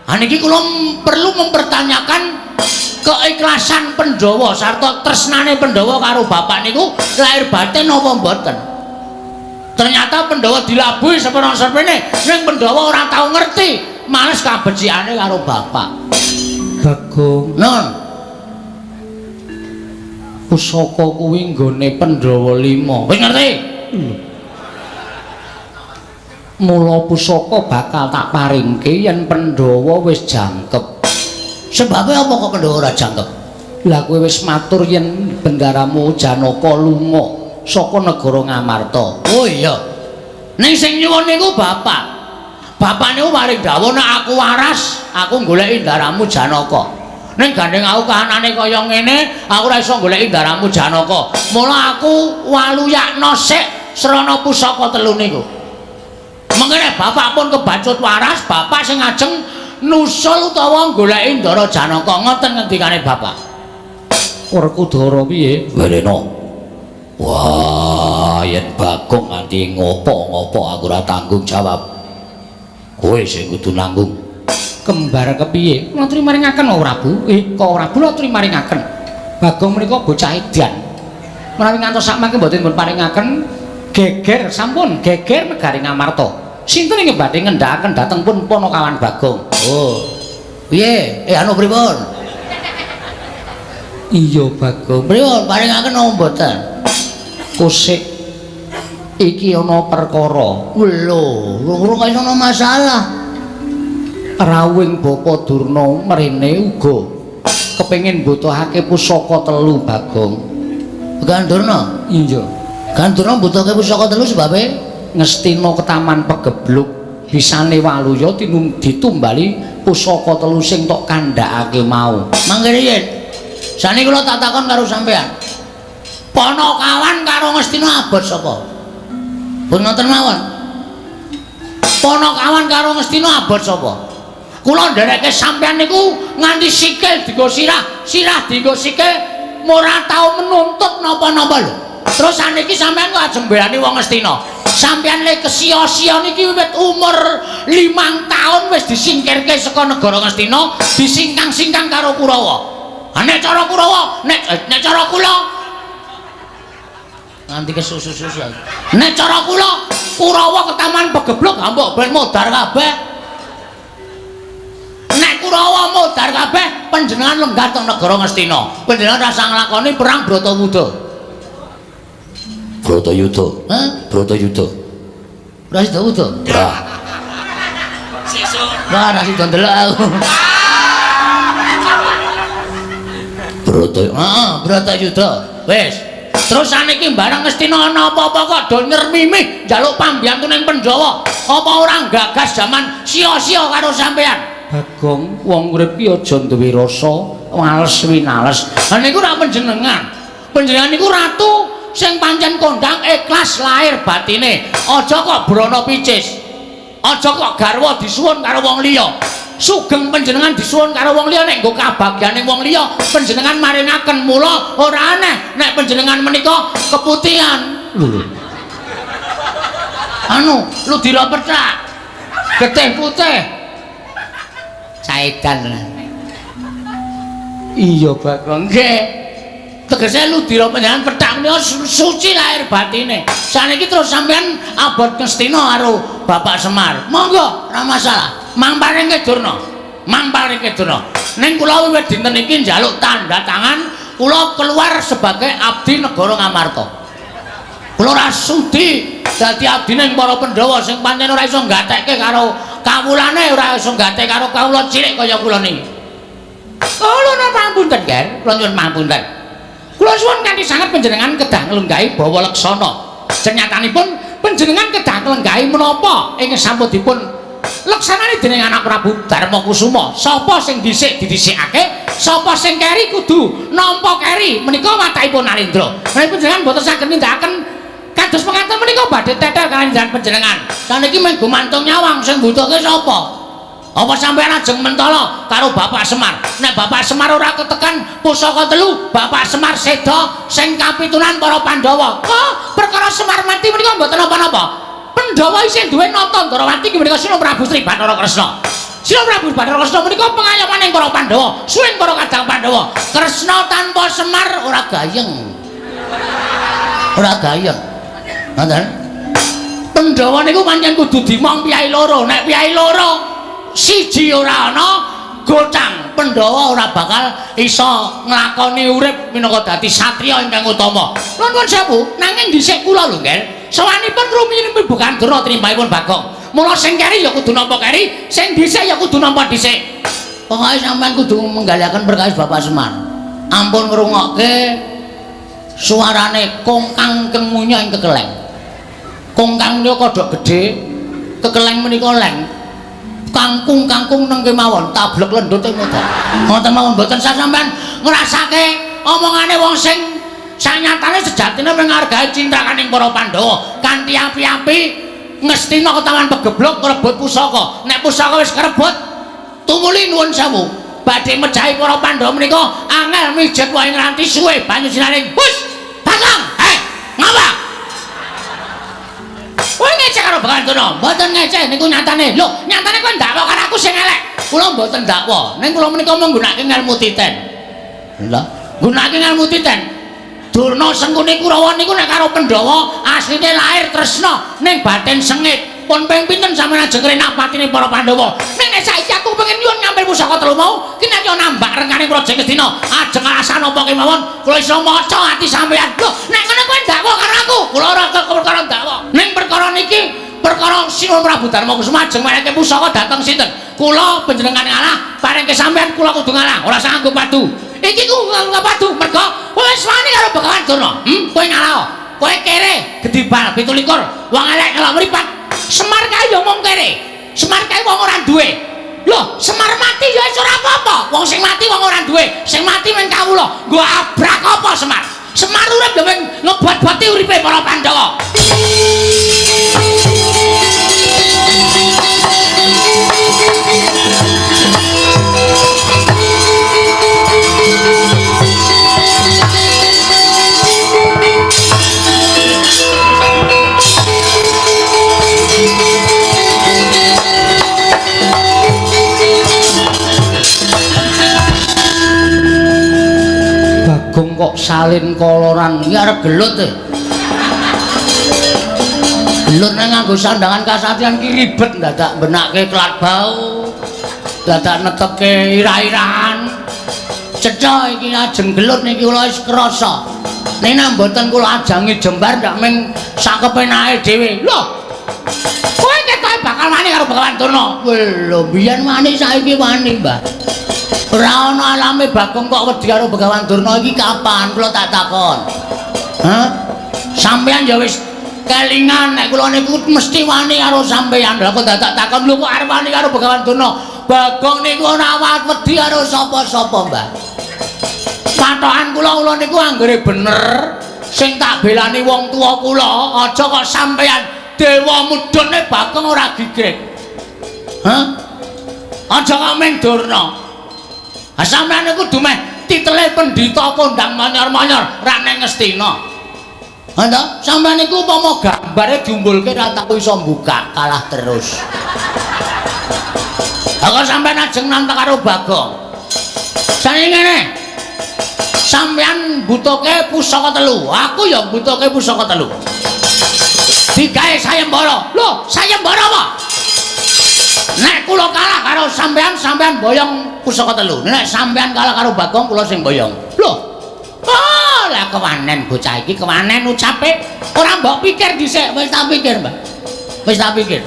Ha niki kula perlu mempertanyakan keikhlasan Pandhawa sarta tresnane Pandhawa karo bapak niku lahir batin apa mboten? Ternyata Pandhawa dilabuhi sepenon-sepene, ning Pandhawa ora tau ngerti, males kabecikane karo bapak. Bagong, Nun, pusaka kuwi nggone Pandhawa 5. Wis ngerti? Mula pusaka bakal tak paringke yen Pandhawa wis jangkep. Sebabe apa kok Pandhawa ora jangkep? Lah kowe wis matur yen bendaramu Janaka lunga saka negara Ngamarta. Oh iya. Ning sing nyuwun niku bapak. Bapak niku paring dawuh nek aku waras, aku goleki ndaramu Janaka. Ning gandeng aku kahanane kaya ngene, aku ora iso goleki ndaramu Janaka. Mula aku waluyakna sik srana pusaka telu niku. Mengkene bapak pun kebacut waras, bapak sing ngajeng nusul utawa goleki ndara Janaka. Ngoten ngendikane bapak. Werkudara piye? Werena. Wah, yen Bagong nganti ngopo-ngopo aku ora tanggung jawab. Kowe sing kudu nanggung. Kembar kepiye? Kula aturi maringaken kok Prabu. Kok Prabu kula aturi maringaken. Bagong menika bocah edan. Menawi ngantos sakmangke mboten dipun paringaken geger sampun geger negari Ngamarta. Sinten ing badhe ngendhakaken dhateng pun Panakawan Bagong? Oh. Piye? Anu pripun? Iya Bagong. Pripun paringaken napa mboten? Kusik iki ana perkara. Lho, lho kok ana masalah. Rawuhing Bapa Durna mrene uga kepengin mbutuhake pusaka telu Bagong. Gandurna? Iya. Gandurna mbutuhake pusaka telu sebabe Ngastina ketaman pegebluk bisane waluya ditumbali pusaka telu sing tok kandhakake mau. Mangke riyin. Sane kula tak takon karo sampean. Panakawan karo Ngastina abot sapa? Pun ngoten mawon. Panakawan karo Ngastina abot sapa? Kula ndereke sampean niku nganti sikil dienggo sirah, sirah dienggo sikil, ora tau menuntut napa-napa lho. Terus saniki sampean kok ajeng mbelani wong Ngastina. Sampean le kesia-sia niki wiwit umur 5 tahun wis disingkirke saka negara Ngastina, disingkang-singkang karo Kurawa. Ha nek cara Kurawa, nek cara kula nganti kesusu-susu. Nek cara kula, Kurawa ketaman pegebluk mbok ben modar kabeh. Nek Kurawa modar kabeh, panjenengan lenggah teng negara Ngastina. Panjenengan rasa nglakoni perang Bratayuda. Bratayuda. Hah? Bratayuda. Ora sida wuda? Ora. Sesuk. Ora ora sida ndelok aku. Bratayuda. Heeh, Bratayuda. Wis. Terus saniki bareng Ngastina ana apa-apa kok do nyermimih njaluk pambiyantu ning Pandhawa. Apa ora gagas jaman sia-sia karo sampean? Bagong, wong urip ki aja duwe rasa wales winales. Lah niku ora panjenengan. Panjenengan niku ratu sing pancen kondang ikhlas lahir batine. Aja kok brana picis. Aja kok garwa disuwun karo wong liya. Sugeng panjenengan disuwun karo wong liya nek nggo kabagyane wong liya panjenengan maringaken, mula ora aneh nek panjenengan menika keputihan. Lho. Anu, ludira pethak. Getih putih. Saedan. Iya, Bagong. Nggih. Tegese ludira panjenengan pethak menika suci lahir batine. Saniki terus sampean abot Ngastina karo Bapak Semar. Monggo, ora masalah. Mang paringke Durna. Mang paringke Durna. Ning kula wiwit dinten iki njaluk tanda tangan kula keluar sebagai abdi negara Ngamarta. Kula ora sudi dadi abdine para Pandhawa sing pancen ora iso nggatekke karo kawulane, ora iso nggatekke karo kawula cilik kaya kula niki. Kula nuwun pangapunten, Ger. Kula nyuwun pangapunten. Kula suwun kanthi sanget panjenengan kedah nglenggahi bawa leksana. Senyatanipun panjenengan kedah nglenggahi menapa ing sampun dipun leksanane dening anak Prabu Darma Kusuma. Sapa sing dhisik didhisikake, sapa sing keri kudu nampa keri. Menika watakipun Narendra. Menawi panjenengan boten saged nindakaken kados mekaten menika badhe tetel kaliyan panjenengan. Saniki mung gumantung nyawang sing mbutuhke sapa? Apa sampeyan ajeng mentala karo Bapak Semar? Nek Bapak Semar ora ketekan pusaka telu, Bapak Semar seda sing kapitunan para Pandhawa. Oh, perkara Semar mati menika mboten napa-napa. Pandhawa isih duwe nata Ndrawati inggih menika Sina Prabu Sri Bathara Kresna. Sina Prabu Bathara Kresna menika pengayomaning para Pandhawa, suwing para kadang Pandhawa. Kresna tanpa Semar ora gayeng. Ora gayeng. Ngoten. Pandhawa niku pancen kudu dimong piyai loro. Nek piyai loro siji ora ana, gocang Pandhawa ora bakal iso nglakoni urip minangka dadi satriya ingkang utama. Nuwun sewu, nanging dhisik kula lho, Ngger. Sawanipun rumiyin pimbukan Durna trimbaipun Bagong. Mula sing keri ya kudu nampa keri, sing dhisik ya kudu nampa dhisik. Pokoke sampean kudu menggaliaken perkawis Bapak Semar. Ampun ngrungokke suarane kongkang kengunya ing kekeleng. Kongkang menika kodhok gedhe, kekeleng menika leng. Kangkung-kangkung neng kemawon, tablek lendute modal. Ngoten mawon mboten sah sampean ngrasake omongane wong sing sanyatane sejatine menghargai cinta kaning para Pandhawa kanthi api-api ngestina ketawan pegeblok ngrebut pusaka. Nek pusaka wis kerebut tumuli nuwun sewu badhe mejahi para Pandhawa menika angel mijet wae ngranti suwe banyu sinaring. Hus! Bagong! Hei, ngapa? Kowe ngecek karo Begawan Durna? Mboten ngecek niku nyatane. Lho, nyatane kowe ndakwa karo aku sing elek. Kula mboten ndakwa. Ning kula menika menggunakake ngelmu titen. Lha, nggunakake ngelmu titen. Durna Sengkuni Kurawa niku nek karo Pandhawa asline lahir tresna ning batin sengit. Pun ping pinten sampeyan ajeng ngrenak patine para Pandhawa. Ning nek saiki aku pengen nyuwun ngambil pusaka telu mau, ki nek yo nambak rengkane Praja Ngastina, ajeng alasan apa kemawon kula iso maca ati sampeyan. Lho, nek ngono kowe ndakwa karo aku, kula ora perkara ndakwa. Ning perkara niki perkara Sinuwun Prabu Darma Kusuma ajeng marake pusaka dhateng sinten? Kula panjenengan ngalah, parengke sampeyan kula kudu ngalah, ora sanggup padu. Iki ku padu mergo kowe wis wani karo Begawan Durna. Kowe ngalah. Kowe kere gedhi bal 27, wong elek ngelok mripat. Semar kae ya mung kere. Semar kae wong ora duwe. Lho, Semar mati ya wis ora apa-apa. Wong sing mati wong ora duwe, sing mati mung kawula. Nggo abrak apa Semar? Semar urip ya mung ngebot-boti uripe para Pandhawa. Bagong kok salin koloran iki arep gelut e. Gelut nek nganggo sandangan kasatriyan ki ribet, dadak benakke kelat bau, dadak netepke ira-irahan. Cetha iki ajeng gelut niki kula wis krasa. Nek mboten kula ajangi jembar ndak mung sakepenake dhewe. Lho, kowe ketoke bakal wani karo Begawan Durna. Lho, biyen wani saiki wani, Mbah. Ora ana alame Bagong kok wedi karo Begawan Durna iki kapan? Kula tak takon. Hah? Sampeyan ya wis kelingan nek kula niku mesti wani karo sampeyan. Lah kok dadak takon lho kok arep wani karo Begawan Durna? Bagong niku ora wedi karo sapa-sapa, Mbah. Patokan kula kula niku anggere bener sing tak belani wong tuwa kula, aja kok sampeyan dewa mudhune Bagong ora gigrik. Hah? Aja kok ming Durna. Ha sampeyan niku dumeh titele pendhita kondang manyor-manyor ra neng Ngastina. Ha ta? Sampeyan niku upama gambare diumbulke ra tau iso mbukak, kalah terus. Ha kok sampeyan ajeng nantang karo Bagong. Jane ngene. Sampeyan mbutuhke pusaka telu, aku ya mbutuhke pusaka telu. Digawe sayembara. Lho, sayembara apa? Nek kula kalah karo sampeyan, sampeyan boyong pusaka telu. Nek sampeyan kalah karo Bagong, kula sing boyong. Lho. Oh, lah kewanen bocah iki, kewanen ucape. Ora mbok pikir dhisik, wis tak pikir, Mbah. Wis tak pikir.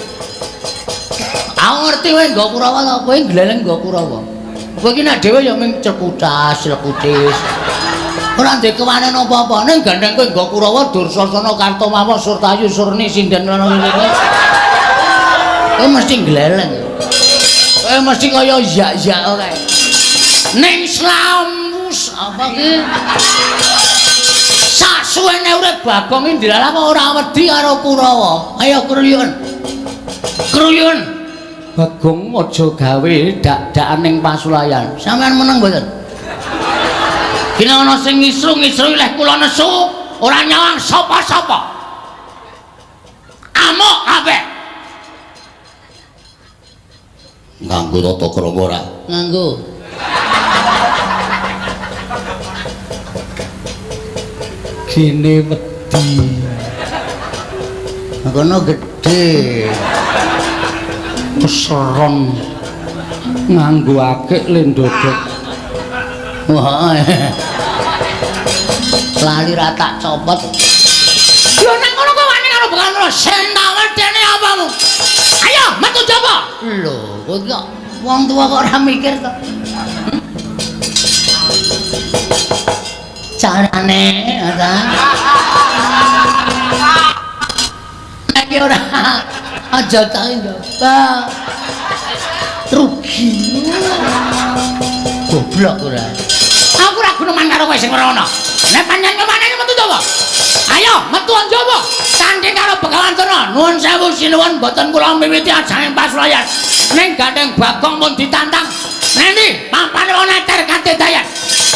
Aku ngerti kowe nggo Kurawa to, kowe gleleng nggo Kurawa. Kowe iki nek dhewe ya mung cekutas, lekutis. Ora ndek kewanen apa-apa, ning gandeng kowe nggo Kurawa, Dursasana, Kartomawa, Surtayu, Surni, Sinden ngono kuwi. Kowe mesti gleleng. Kowe mesti kaya yak-yak kae. Ning slamus apa ki? Sak suwene urip Bagong iki ndilalah kok ora wedi karo Kurawa. Ayo kruyun. Kruyun. Bagong aja gawe dak-dakan ning pasulayan. Sampeyan meneng mboten? Dene ana sing ngisru-ngisru leh kula nesu, ora nyawang sapa-sapa. Amuk kabeh. Nganggo tata krama ora? Nganggo. Gene wedi. Kono gedhe. Keseron nganggo akik le ndodok. Wah. Lali ra tak copot. Lho nang kono kowe wani karo Bekantra sing tak wedene apamu? Ayo metu jaba. Lho, kowe iki kok wong tuwa kok ora mikir to. Carane ora. Nek ora aja tak njaba. Rugi. Goblok ora. Aku ora guneman karo kowe sing ora ana. Nek pancen kemane metu to, Ayo metu njaba. Tanding karo Begawan Durna. Nuwun sewu sinuwun mboten kula miwiti ajane pasulayan. Ning gandeng Bagong mun ditantang. Nendi pampane wong neter kadedayan.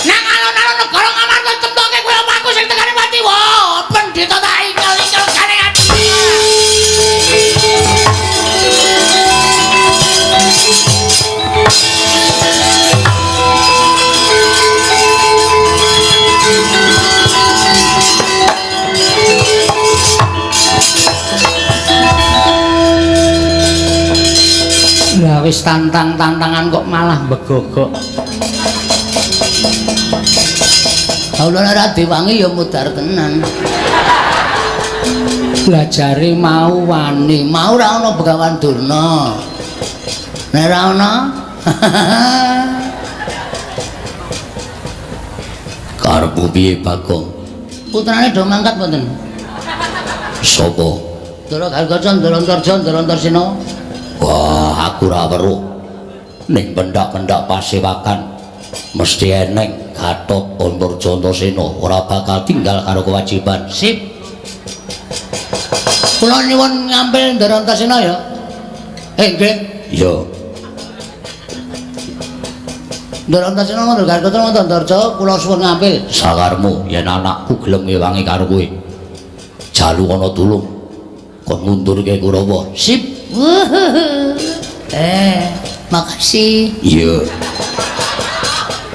Nang alun-alun negara Ngamarta temtoke kowe omahku sing tekane pati. Wah, pendhita tak ingkel-ingkel gane ati. Lah wis tantang-tantangan kok malah begogok. Kula ora diwangi ya mudhar tenan. Lah jare mau wani, mau ora ana Begawan Durna. Nek ora ana karepmu piye Bagong? Putrane do mangkat mboten? Sapa? Ndara Gargaca, Ndara Antarja, Ndara Antarsena. Wah, aku ora weruh. Ning pendak-pendak pasewakan mesti eneng Gatot Antarja Antasena ora bakal tinggal karo kewajiban. Sip. Kula nyuwun ngambil Ndara Antasena ya. Nggih. Iya. Ndara Antasena Ndara Gargaca Ndara Antarja kula suwun ngambil. Sakarmu yen anakku gelem ngewangi karo kowe. Jalu ana tulung kon ngundurke Kurawa. Sip. Makasih. Iya.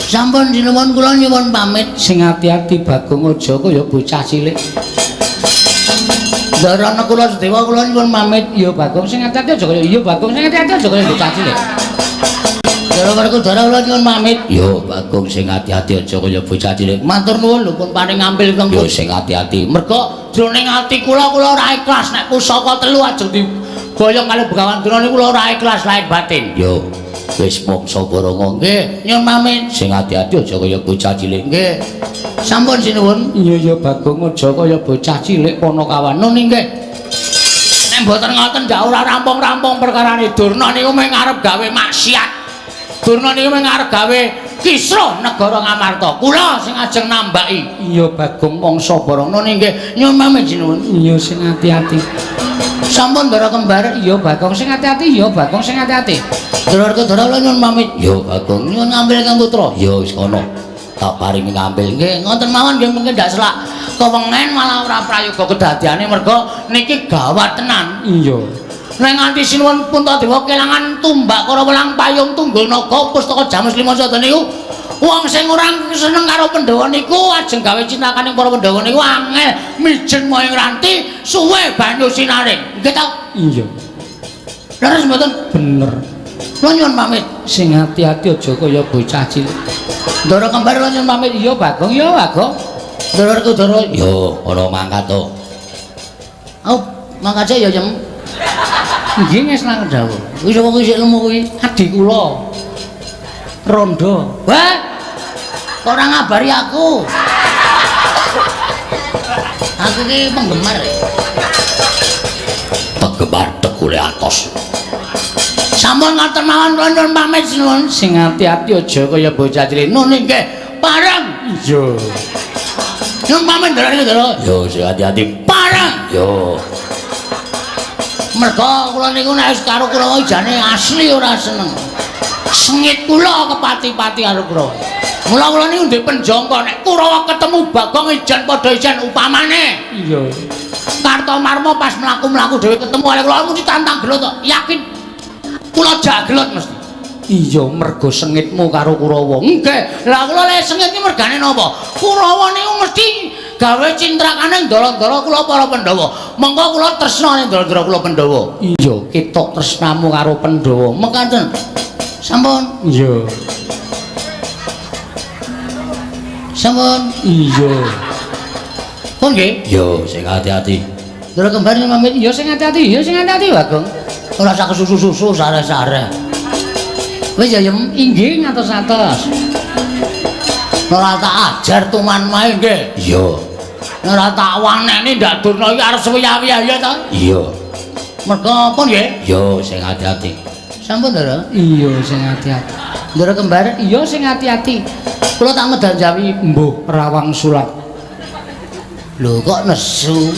Sampun sinuwun kula nyuwun pamit. Sing ati-ati Bagong aja kaya bocah cilik. Ndara Nakula Sadewa kula nyuwun pamit. Iya Bagong sing ati-ati aja kaya iya Bagong sing ati-ati aja kaya bocah cilik. Ndara Werkudara kula nyuwun pamit. Iya Bagong sing ati-ati aja kaya bocah cilik. Matur nuwun lho pun paring ngambil kang. Yo sing ati-ati. Mergo jroning ati kula kula ora ikhlas nek pusaka telu ajeng diboyong kali Begawan Durna niku kula ora ikhlas lahir batin. Yo wis mangsa baranga. Nggih, nyuwun pamit. Sing ati-ati aja kaya bocah cilik. Nggih. Sampun sinuwun. Iya ya Bagong aja kaya bocah cilik Panakawan. Nun nggih. Nek mboten ngoten ndak ora rampung-rampung perkarane Durna niku mung arep gawe maksiat. Durna niku mung arep gawe kisruh negara Ngamarta. Kula sing ajeng nambaki. Iya Bagong mangsa Barana nggih nyuwun pamit sinuwun. Iya sing ati-ati. Sampun Ndara kembar. Iya Bagong sing ati-ati, iya Bagong sing ati-ati. Ndara Werkudara kula nyuwun pamit. Iya Bagong nyuwun ngambil Kang Putra. Iya wis kono. Tak paringi ngambil. Nggih ngoten mawon nggih mungkin ndak selak kewengen malah ora prayoga kedadiane merga niki gawat tenan. Iya. Nek nganti sinuwun Puntadewa kelangan tumbak Karawa lang payung tunggul naga pustaka Jamus Lima Sada niku wong sing ora seneng karo Pandhawa niku ajeng gawe cinakaning para Pandhawa niku angel mijen moyong ranti suwe banyu sinaring. Nggih ta? Iya. Leres mboten? Bener. Kula nyuwun pamit. Sing ati-ati aja kaya bocah cilik. Ndara kembar kula nyuwun pamit. Iya Bagong, iya Bagong. Ndara Werkudara. Yo, ora mangkat to. Oh, mangkat ya, Yem. Nggih ngesnaken dawuh. Kuwi sapa kuwi sik lemu kuwi? Adi kula. Rondo. Wah. Kok ora ngabari aku? Aku ki penggemar. Penggemar tegule atos. Sampun ngoten mawon kula nyuwun pamit sinuwun. Sing ati-ati aja kaya bocah cilik. Nun nggih, pareng. Iya. Nyuwun pamit Ndara Ndara. Yo sing ati-ati. Pareng. Yo. Merga kula niku nek wis karo Kurawa jane asli ora seneng. Sengit kula kepati-pati karo Kurawa. Mula kula niku ndek penjangka nek Kurawa ketemu Bagong ijen padha ijen upamane. Iya. Kartomarma pas mlaku-mlaku dhewe ketemu karo kula mesti tantang gelut to. Yakin. Kula jak gelut mesti. Iya mergo sengitmu karo Kurawa. Nggih. Lah kula lek sengit iki mergane napa? Kurawa niku mesti gawe cintrakane ndara-ndara kula para Pandhawa. Monggo kula tresna ning ndara-ndara kula Pandhawa. Iya, ketok tresnamu karo Pandhawa. Mekaten. Sampun. Iya. Sampun. Iya. Pun nggih. Yo sing ati-ati. Ndara kembar pamit. Iya sing ati-ati, iya sing ati-ati Bagong. Ora sak kesusu-susu sare-sare. Wis ya Yem, inggih ngatos-atos. Ora tak ajar tuman mae nggih. Iya. Ora tak waneni ndak Durna iki arep suwiya-wiya ya ta? Iya. Merga apa nggih? Yo sing ati-ati. Sampun Ndara. Iya sing ati-ati. Ndara kembar, iya sing ati-ati. Kula tak medal jawi mbuh rawang sulat. Lho kok nesu?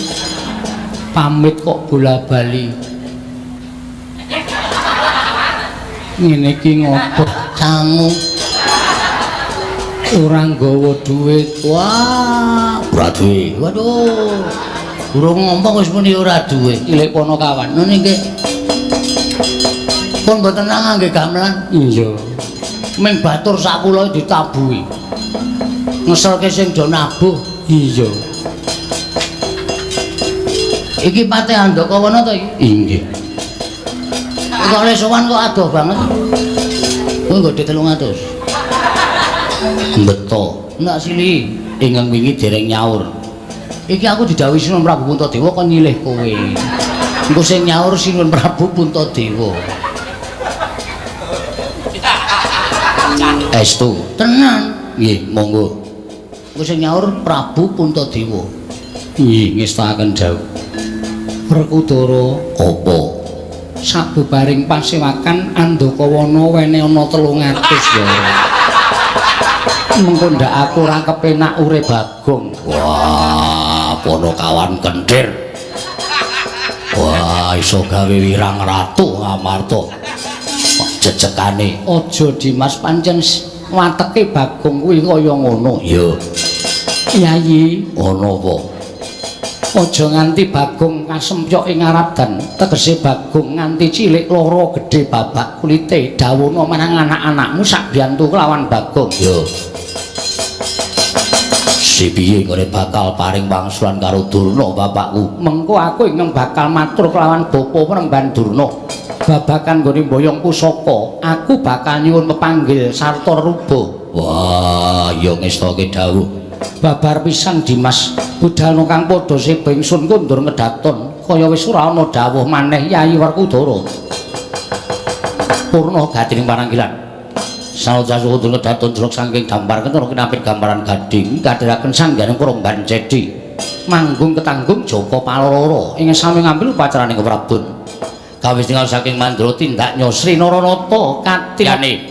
Pamit kok bola-bali. Ngene iki ngopo? Sangu. Ora nggawa duit. Wah, ora duwe. Waduh. Durung ngomong wis muni ora duwe. Cilik ponokawan. Ngono nggih. Pun mboten nang ngangge gamelan. Iya. Ming batur sak kula ditabuhi. Ngeselke sing do nabuh. Iya. Iki Patih Andakawana to iki? Inggih. Kok oleh sowan kok adoh banget. Kuwi nggo 300. Beto. Ndak sili. Ingkang wingi dereng nyaur. Iki aku didhawuhi Sinuwun Prabu Puntadewa kon nyilih kowe. Engko sing nyaur Sinuwun Prabu Puntadewa. Estu. Tenan. Nggih, monggo. Engko sing nyaur Prabu Puntadewa. Nggih, ngestakaken dawuh. Werkudara apa? Sabubaring pasewakan Andakawana wene ana 300 ya. Mengko ndak aku ora kepenak urip Bagong. Wah, ponokawan kenthir. Wah, iso gawe wirang ratu Ngamarta. Jejekane aja Dimas, pancen wateke Bagong kuwi kaya ngono. Iya. Yayi, ana apa? Aja nganti Bagong kasempyok ing Aradan, tegese Bagong nganti cilik lara gedhe babak kulite. Dawuhna marang anak-anakmu sak biyantu kelawan Bagong. Iya. Si piye nggone bakal paring wangsulan karo Durna bapakku? Mengko aku ingkang bakal matur kelawan Bapa Premban Durna. Babakan nggone mboyong pusaka, aku bakal nyuwun pepanggil sarta ruba. Wah, ya ngestake dawuh. Babar pisan Dimas, budalna kang padha seba ingsun kondur ngedaton, kaya wis ora ana dawuh maneh Yayi Werkudara. Purna gatining paranggilan. Saoja suwun ngedaton jelok saking dampar ketara kinapit gambaran gading kadhiraken sangganing Promban Cedi. Manggung ketanggung Joko Paloro ing sami ngambil upacaraning Prabun. Kawis tinggal saking Mandra tindak Nyosri Naranata katilane.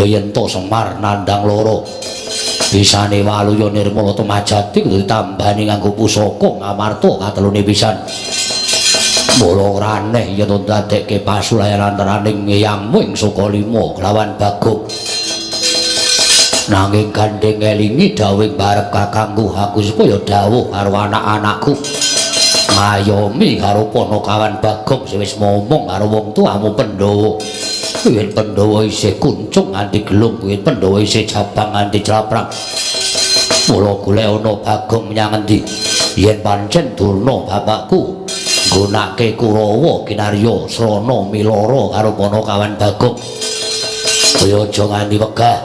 Yen to Semar nandang loro bisane Waluya Nirmala Tumajati kudu ditambani nganggo pusaka Ngamarta katelune pisan. Mula ora aneh yen ndadekke pasulayan antaraning eyangmu ing Sukalima kelawan Bagong. Nanging gandeng elingi dawuhing barep kakangku aku supaya dawuh karo anak-anakku ngayomi karo Panakawan Bagong sing wis momong karo wong tuamu Pandhawa. Wiwit Pandhawa isih kuncung nganti gelung, wiwit Pandhawa isih jabang nganti jlaprang. Mula golek ana Bagong menyang endi? Yen pancen Durna bapakku nggunake Kurawa kinarya srana milara karo Panakawan Bagong. Kaya aja nganti wegah.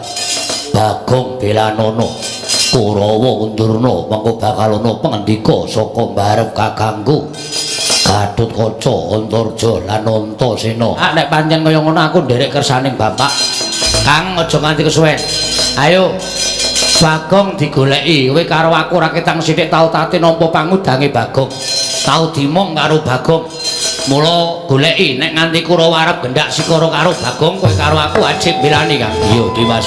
Bagong belanana Kurawa undurna mengko bakal ana pangendika saka mbarep kakangku Gatotkaca, Antarja lan Antasena. Ah nek pancen kaya ngono aku nderek kersaning bapak. Kang aja nganti kesuwen. Ayo Bagong digoleki. Kowe karo aku ora ketang sithik tau tate nampa pangudange Bagong. Tau dimong karo Bagong. Mula goleki nek nganti Kurawa arep gendak sikara karo Bagong, kowe karo aku wajib belani, Kang. Iya, Dimas.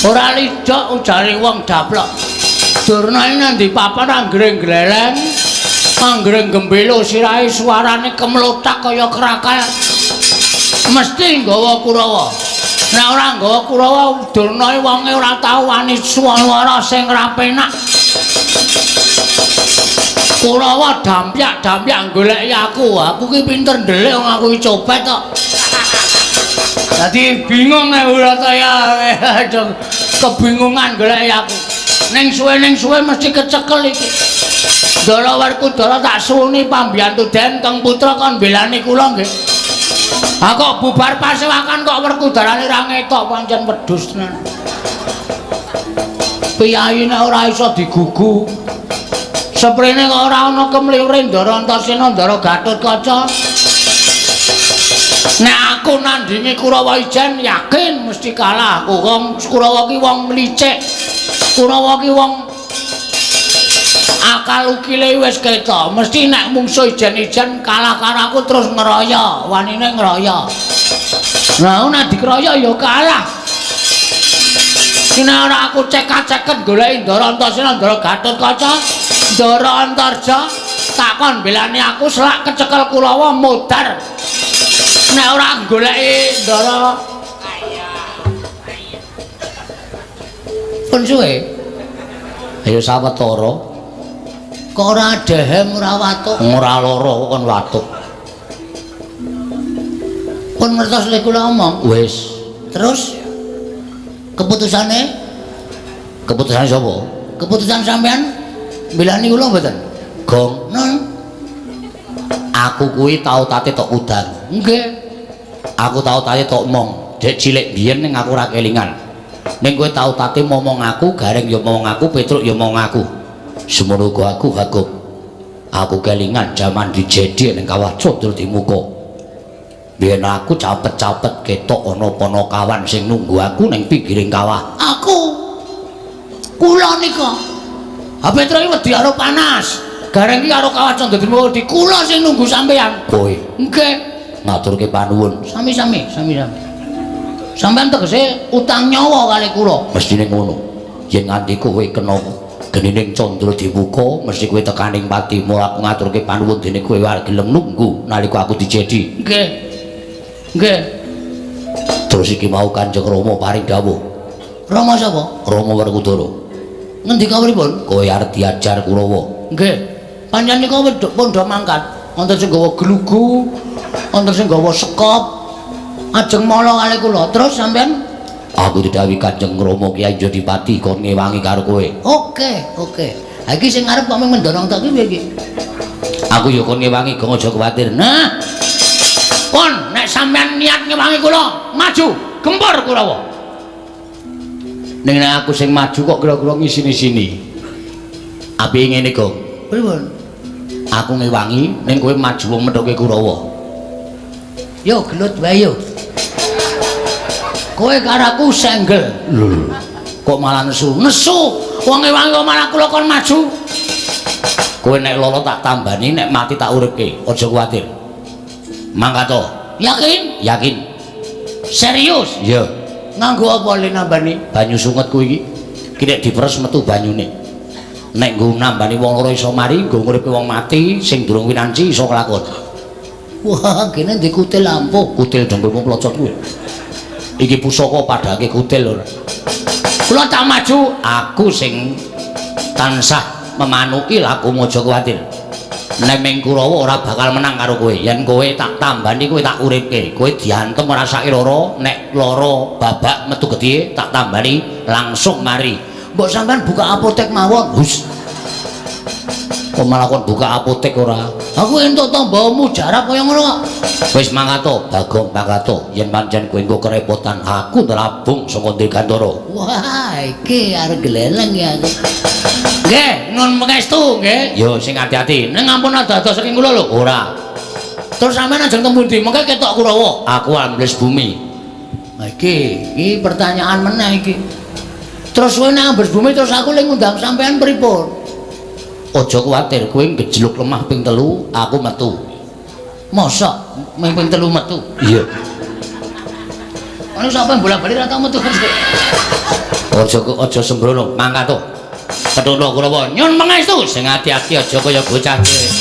Ora lijok ujare wong daplok. Durna iki nang ndi papan anggere gleleng, anggere gembelo sirahe suarane kemlothak kaya krakal. Mesti nggawa Kurawa. Nek ora nggawa Kurawa, Durna iki wonge ora tau wani swara sing ora penak. Kurawa dampyak-dampyak goleki aku. Aku ki pinter ndelik wong aku iki copet kok. Dadi bingung ora ta ya, kebingungan goleki aku. Ning suwe mesti kecekel iki. Ndara Werkudara tak suwuni pambiyantu Den Kang Putra kon belani kula nggih. Ha kok bubar pasewakan kok Werkudarane ra ngetok pancen wedhus tenan. Piyayi nek ora iso digugu. Seprene kok ora ana kemliure Ndara Antasena Ndara Gatotkaca. Nek aku nandingi Kurawa ijen yakin mesti kalah aku. Wong Kurawa ki wong licik. Kurawa ki wong akal ukile wis ketok. Mesti nek mungsuh ijen-ijen kalah karo aku terus ngeroyo, wanine ngeroyo. Lah nek dikeroyo ya kalah. Nek ora aku cekak-ceket goleki Ndara Antasena, Ndara Gatotkaca, Ndara Antarja, takon belani aku selak kecekel Kurawa modar. Nek ora goleki Ndara pun suwe. Ayo sawetara. Kok ora dehem ora watuk? Ora lara kok kon watuk. Pun ngertos lek kula omong. Wis. Terus keputusane? Keputusane sapa? Keputusan sampean mbelani kula mboten? Gong. Non. Aku kuwi tau tate tok udan. Nggih. Aku tau tate tok mong. Dek cilik biyen ning aku ora kelingan. Ning kowe tau tate momong aku, Gareng ya momong aku, Petruk ya momong aku. Semono uga aku Bagong. Aku kelingan jaman dijedi ning kawah Condro Dimuka. Biyen aku capet-capet ketok ana panakawan sing nunggu aku ning pinggiring kawah. Aku kula nika. Ha Petruk iki wedi karo panas. Gareng iki karo kawah Condro Dimuka di kula sing nunggu sampean. Kowe. Nggih. Ngaturke panuwun. Sami-sami, sami-sami. Sampean tegese utang nyawa kali kula. Mestine ngono. Yen nganti kowe kena genining Condro Dimuka, mesti kowe tekaning pati. Mula aku ngaturke panuwun dene kowe arep gelem nunggu nalika aku dijedi. Nggih. Nggih. Terus iki mau Kanjeng Rama paring dawuh. Rama sapa? Rama Werkudara. Ngendika pripun? Kowe arep diajar Kurawa. Nggih. Pancen nika wedhuk pondho mangkat. Wonten sing gawa glugu, wonten sing gawa sekop. Ajeng mala kali kula. Terus sampean? Aku didhawuhi Kanjeng Rama Kyai Jodipati kon ngewangi karo kowe. Oke, oke. Ha iki sing arep kok mung mendorong tok iki piye iki? Aku ya kon ngewangi, gong aja kuwatir. Nah. Pun nek sampean niat ngewangi kula, maju, gempur Kurawa. Ning nek aku sing maju kok kira-kira ngisini-sini. Apike ngene, Gong. Pripun? Aku ngewangi ning kowe maju wong methuke Kurawa. Yo gelut wae yo. Kowe karo aku senggel. Lho, kok malah nesu? Nesu. Wong ngewangi kok malah kula kon maju. Kowe nek lolo tak tambani, nek mati tak uripke. Aja kuwatir. Mangkat to. Yakin? Yakin. Serius? Iya. Nganggo apa le nambani? Banyu sunget kuwi iki. Ki nek diperes metu banyune. Nek nggo nambani wong loro iso mari, nggo nguripke wong mati sing durung winanci iso kelakon. Wah, kene ndek kutil ampuh. Kutil dengkulmu plocot kuwi. Iki pusaka padhake kutil ora. Kula tak maju, aku sing tansah memanuki lakumu aja kuwatir. Nek ming Kurawa ora bakal menang karo kowe. Yen kowe tak tambani, kowe tak uripke. Kowe diantem ora sak loro, nek loro babak metu gedhe tak tambani langsung mari. Mbok sampean buka apotek mawon. Hus. Kok malah kon buka apotek ora? Aku entuk tamba mujarab kaya ngono kok. Wis mangkat to, Bagong mangkat to. Yen pancen kowe engko kerepotan, aku nrabung saka Dirgantara. Wah, iki arep gleleng ya aku. Nggih, nun pangestu nggih. Yo sing ati-ati. Ning ampun ado-ado saking kula lho. Ora. Terus sampean ajeng teng pundi? Mengke ketok Kurawa. Aku ambles bumi. Lah iki, iki pertanyaan meneh iki. Terus kowe nek ambles bumi terus aku le ngundang sampean pripun? Aja kuwatir, kowe ngejluk lemah ping 3, aku metu. Mosok ming ping 3 metu? Iya. Ono sapa bola-bali ra tau metu. Aja sembrono, mangkat to. Kethono Kurawa, nyun pangestu. Sing ati-ati aja kaya bocah cilik.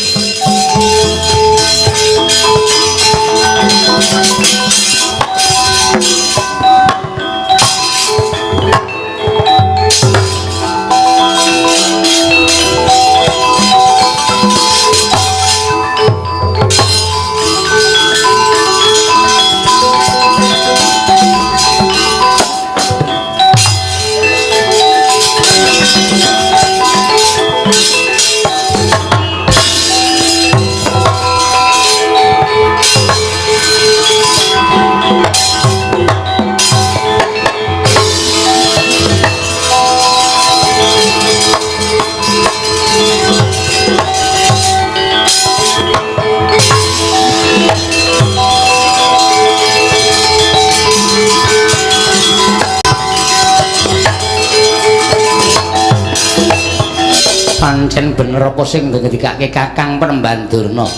Pancen bener apa sing ngendikake Kakang Penemban Durna.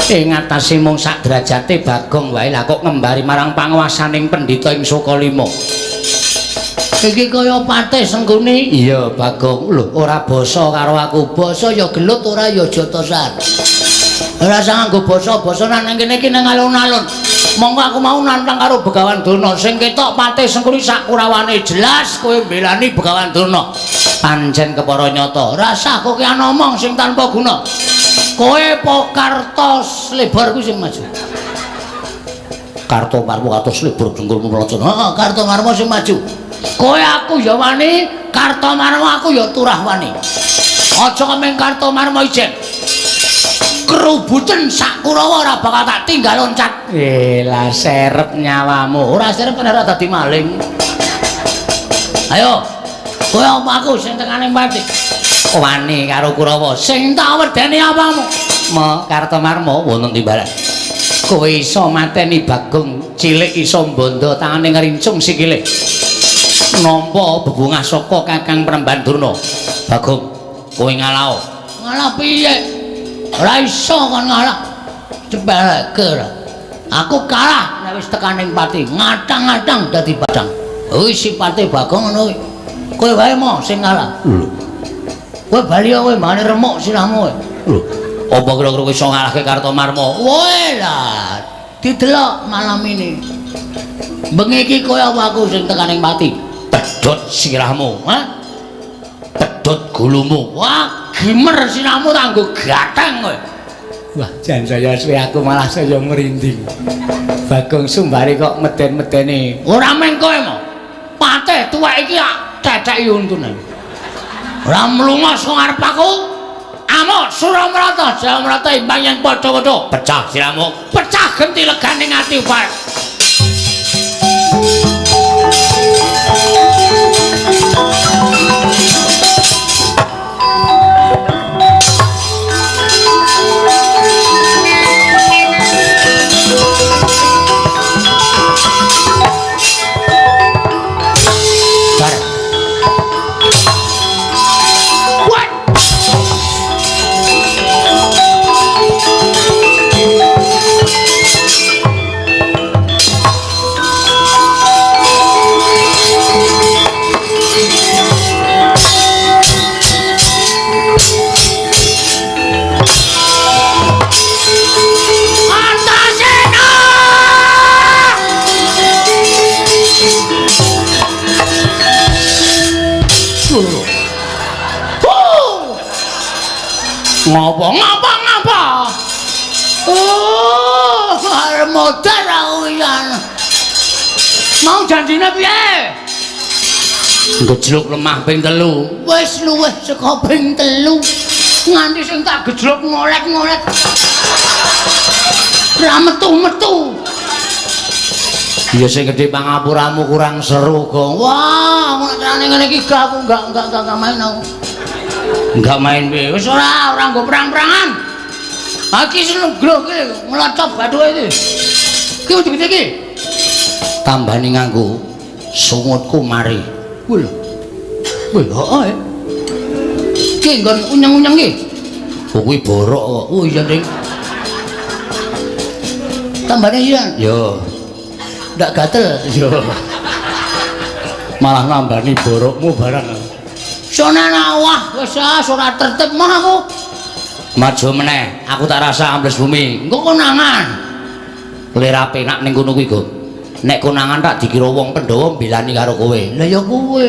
Ing atase mung sak derajate Bagong wae lah kok ngembari marang panguwasaning pendhita ing Sukalima. Iki kaya patih Sengkuni. Iya Bagong, lho ora basa karo aku. Basa ya gelut ora ya jotosan. Ora usah nganggo basa-basa nang kene iki nang alun-alun. Monggo aku mau nantang karo Begawan Durna sing ketok patih Sengkuni sak kurawane jelas kowe mbelani Begawan Durna. Pancen kepara nyata. Rasah kowe ngomong sing tanpa guna. Kowe Pokarta Slebar kuwi sing maju. Kartomarmo kados libur dengkulmu mlocot. Heeh, Kartomarmo sing maju. Kowe aku ya wani, Kartomarmo aku ya turah wani. Aja kemeng Kartomarmo ijen. Kerubuten sak Kurawa ora bakal tak tinggal loncat. Lah serep nyawamu. Ora serep kan ora dadi maling. Ayo. Kowe apa aku sing tekane pati? Wani karo Kurawa. Sing tak wedeni apamu? Ma Kartomarmo wonten timbalan. Kowe iso mateni Bagong cilik iso mbondo tangane ngrincung sikile. Nampa bebungah saka Kakang Premban Durna. Bagong, kowe ngalao. Ngalah piye? Ora iso kon ngalah. Cepeleke ora. Aku kalah nek wis tekaning pati, ngatang-ngatang dadi padang. Wis sipate Bagong ngono kuwi. Kowe wae mo sing ngalah. Lho. Kowe bali kowe mbane remuk sirahmu kowe. Lho. Apa kira-kira kowe iso ngalahke Kartomarmo? Woe lah, didelok malam ini. Bengi iki kowe apa aku sing tekaning pati? Pedhot sirahmu, ha? Pedhot gulumu. Wah, gimer sirahmu tak nggo gateng kowe. Wah, jan saya suwe aku malah saya merinding. Bagong Sumbari kok meden-medeni. Ora meng kowe mo. Patih tuwek iki ceceki untune. Ora mlunga saka ngarep aku. Amuk Suramrata, Jayamrata imbang yen padha-padha. Pecah sirahmu, pecah genti legane ati upaya. Ngapa ngapa ngapa? Oh, arep modar aku iki. Mau janjine piye? Gejluk lemah ping 3. Wis luwih saka ping 3. Nganti sing tak gejluk ngolek-ngolek. Ora metu-metu. Ya sing gedhe pangapuramu kurang seru, Gong. Wah, ngono carane ngene iki gak aku enggak main aku. Enggak main piye? Wis ora nggo perang-perangan. Iki seneng glok iki nglocop bathuke iki. Iki ujuk iki. Tambani nganggo sungutku mari. Kuwi lho. Kuwi heeh. Iki nggon unyeng-unyeng iki. Oh kuwi borok kok. Oh iya, Ding. Tambane iya. Yo. Ndak gatel. Yo. Malah nambani borokmu barang. Sonana wah wis ora tertib mah aku. Maju meneh, aku tak rasa ambles bumi. Engko konangan. Lera penak ning kono kuwi, Gong. Nek konangan tak dikira wong Pandhawa mbelani karo kowe. Lah ya kowe.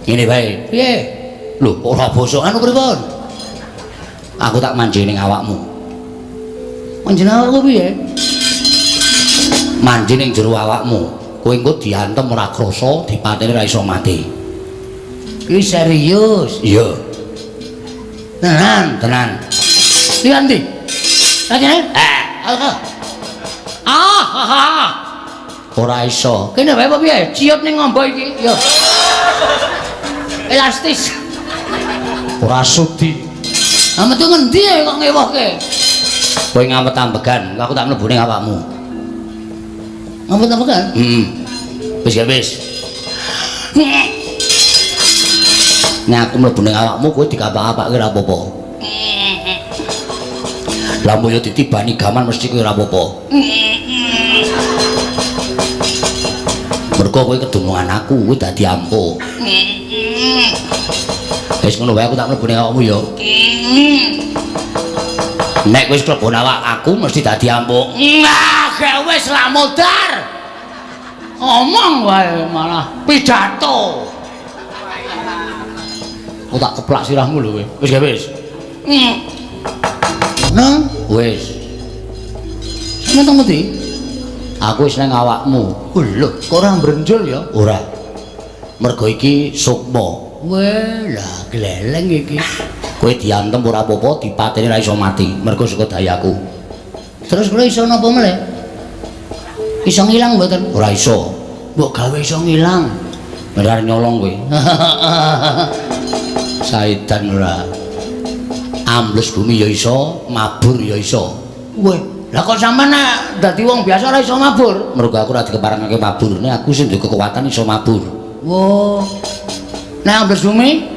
Ngene wae. Piye? Lho, ora bosok anu pripun? Aku tak manji ning awakmu. Manji awakku piye? Manji ning jero awakmu. Kowe engko diantem ora krasa, dipateni ora iso mati. Iki serius. Iya. Tenan, tenan. Lihat ndi? Lagi. Ah, ah. Ora iso. Kene wae apa piye? Ciut ning ngombo iki. Yo. Elastis. Ora sudi. Ah metu ngendi kok ngewohke? Kowe ngamet ambegan, aku tak mlebu ning awakmu. Ngamet ambegan? Heeh. Wis ya wis. Nek aku mlebu ning awakmu kowe dikapak-apake ora apa-apa. Lah mbok yo ditibani gaman mesti kowe ora apa-apa. Mergo kowe kedunungan aku, kowe dadi ampuh. Wis ngono wae aku tak mlebu ning awakmu ya. Nek wis klebon awak aku mesti dadi ampuh. Nah, gak wis lah modar. Omong wae malah pidato. Aku tak keplak sirahmu lho kowe. Wis gak wis. Nang wis. Sampeyan teng pundi? Aku wis nang awakmu. Lho, kok ora mbrenjul ya? Ora. Mergo iki sukma. Weh, lah gleleng iki. Kowe diantem ora apa-apa, dipateni ora iso mati. Mergo saka dayaku. Terus kula iso napa meleh? Iso ngilang mboten? Ora iso. Mbok gawe iso ngilang. Bener nyolong kowe. Saidan ora. Ambles bumi ya iso, mabur ya iso. Weh, lah kok sampean nek dadi wong biasa ora iso mabur? Mergo aku ora dikeparengake mabur. Nek aku sing duwe kekuatan iso mabur. Wah. Nek ambles bumi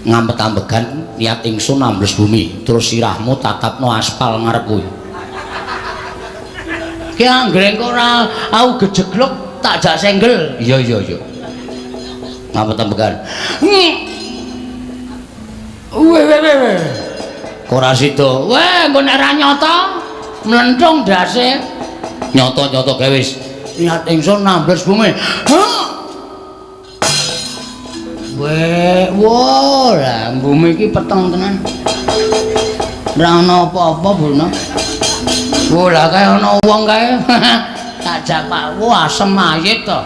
ngampet-ambegan niat ingsun ambles bumi, terus sirahmu tatapno aspal ngarep kowe. Ki anggere kok ora aku gejeglok tak jak senggel. Iya iya iya. Ngampet-ambegan. Weh weh weh. Kok ora sida? Weh, engko nek ora nyata mlenthung ndase. Nyata-nyata gawe wis. Niat ingsun ambles bumi. Weh, wah, lah bumi iki peteng tenan. Ora ana apa-apa, Buna. Wah, lah kae ana wong kae. Tak jak Pak, wah asem mayit to.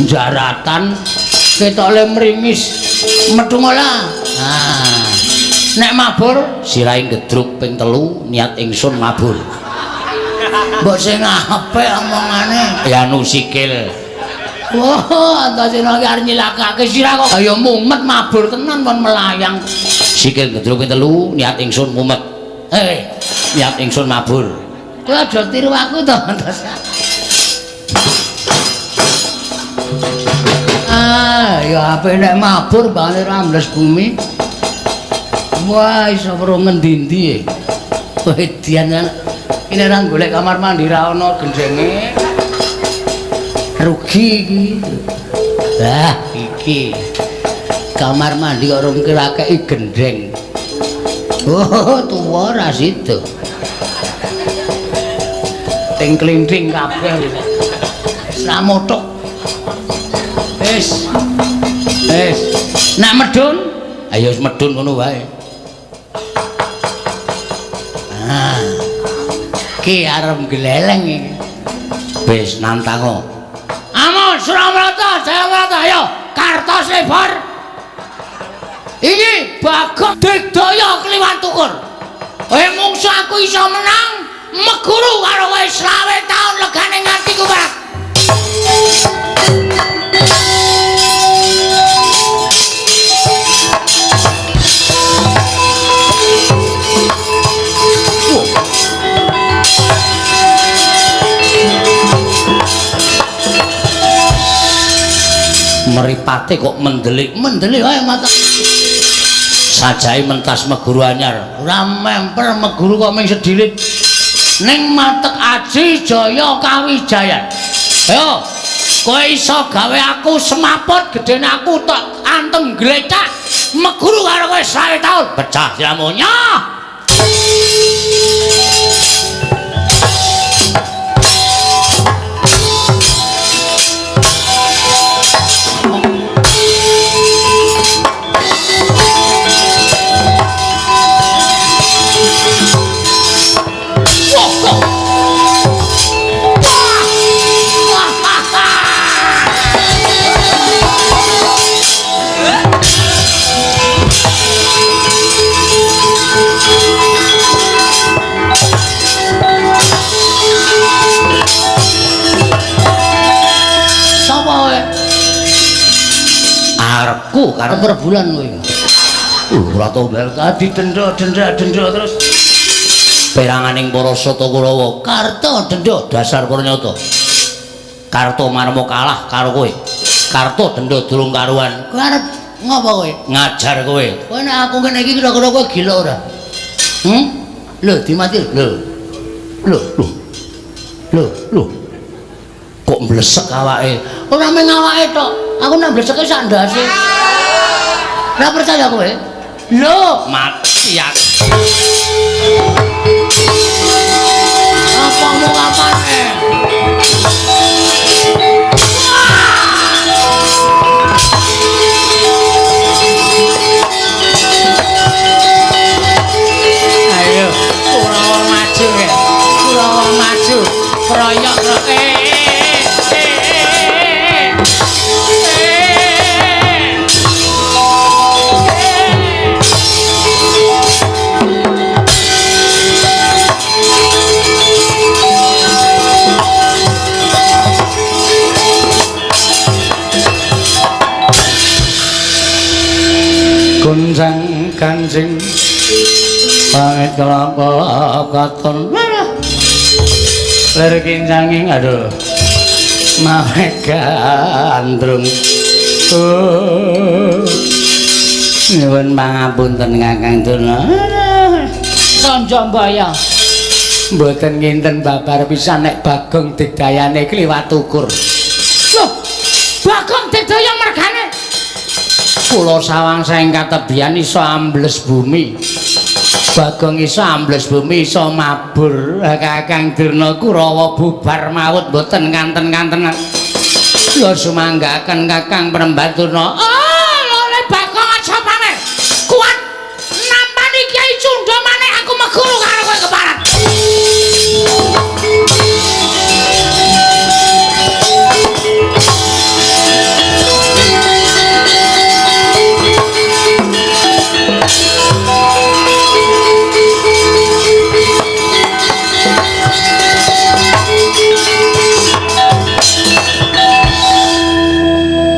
Jaratan ketoke mringis. Metu ngolah. Ah. Nek mabur sirahe gedruk ping 3 niat ingsun mabur. Mbok sing apik omongane. Ya anu sikil. Wah, Antasena iki arep nyilakake sirah kok ayo mumet mabur tenan kon melayang. Sikil gedruk ping 3 niat ingsun mumet. Hei, niat ingsun mabur. Kowe aja tiru aku to, Antasena. Ah, ya apik nek mabur bali ra ambles bumi. Wah, iso weruh ngendi-endi e. Wedian ini ra golek kamar mandi ra ana gendenge. Rugi iki. Lah iki kamar mandi kok rung kirakeki gendeng. Oh, tuwa ra sida. Ting klinting kabeh wis. Ra motok. Wis. Wis. Nak medun? Ayo wis medun ngono wae. Ah. Ki arep gleleng iki. Wis nantango. Amun Suramarta, Jayamarta, ayo Kartos lebar. Iki Bagong digdaya kliwat tukur. Kowe mungsu aku iso menang, meguru karo kowe 20 taun legane nganti kumat. Meripate kok mendelik, mendelik wae mata. Sajahe mentas meguru anyar. Ora memper meguru kok ming sedilit. Ning matek aji jaya kawijayan. Ayo, kowe iso gawe aku semaput gedene aku tak antem glecak meguru karo kowe 20 taun. Pecah siramu nyoh. Arepku karo per bulan kowe. Ora tau bel tadi dendha-dendha terus. Peranganing para Sata Kurawa, Karta dendha dasar para nyata. Karta marmo kalah karo kowe. Karta dendha durung karuan. Kowe arep ngopo kowe? Ngajar kowe. Kowe nek aku ngene iki kira-kira kowe gila ora? Lho, dimati lho. Lho, lho. Lho, lho. Kok mblesek awake? Ora mung awake tok. Aku nek mbleseke sak ndase. Ora percaya kowe? Lho, mati aku. Apa mau kapane? Ayo, Kurawa maju ya. Kurawa Gonjang ganjing pamit kelapa katon lir kincanging aduh mawe gandrung. Nyuwun pangapunten Kakang Durna. Sanjambaya mboten nginten babar pisan nek Bagong digdayane kliwat ukur. Loh, Bagong digdaya mergane kula sawang saking katebian iso ambles bumi. Bagong iso ambles bumi iso mabur. Kakang Durna Kurawa bubar maut mboten kanten-kantenan. Kula sumanggaken Kakang Penemban Durna. Ah, lho Bagong aja pamer. Kuat nampani Kyai Cundha Manik aku meguru karo kowe keparat.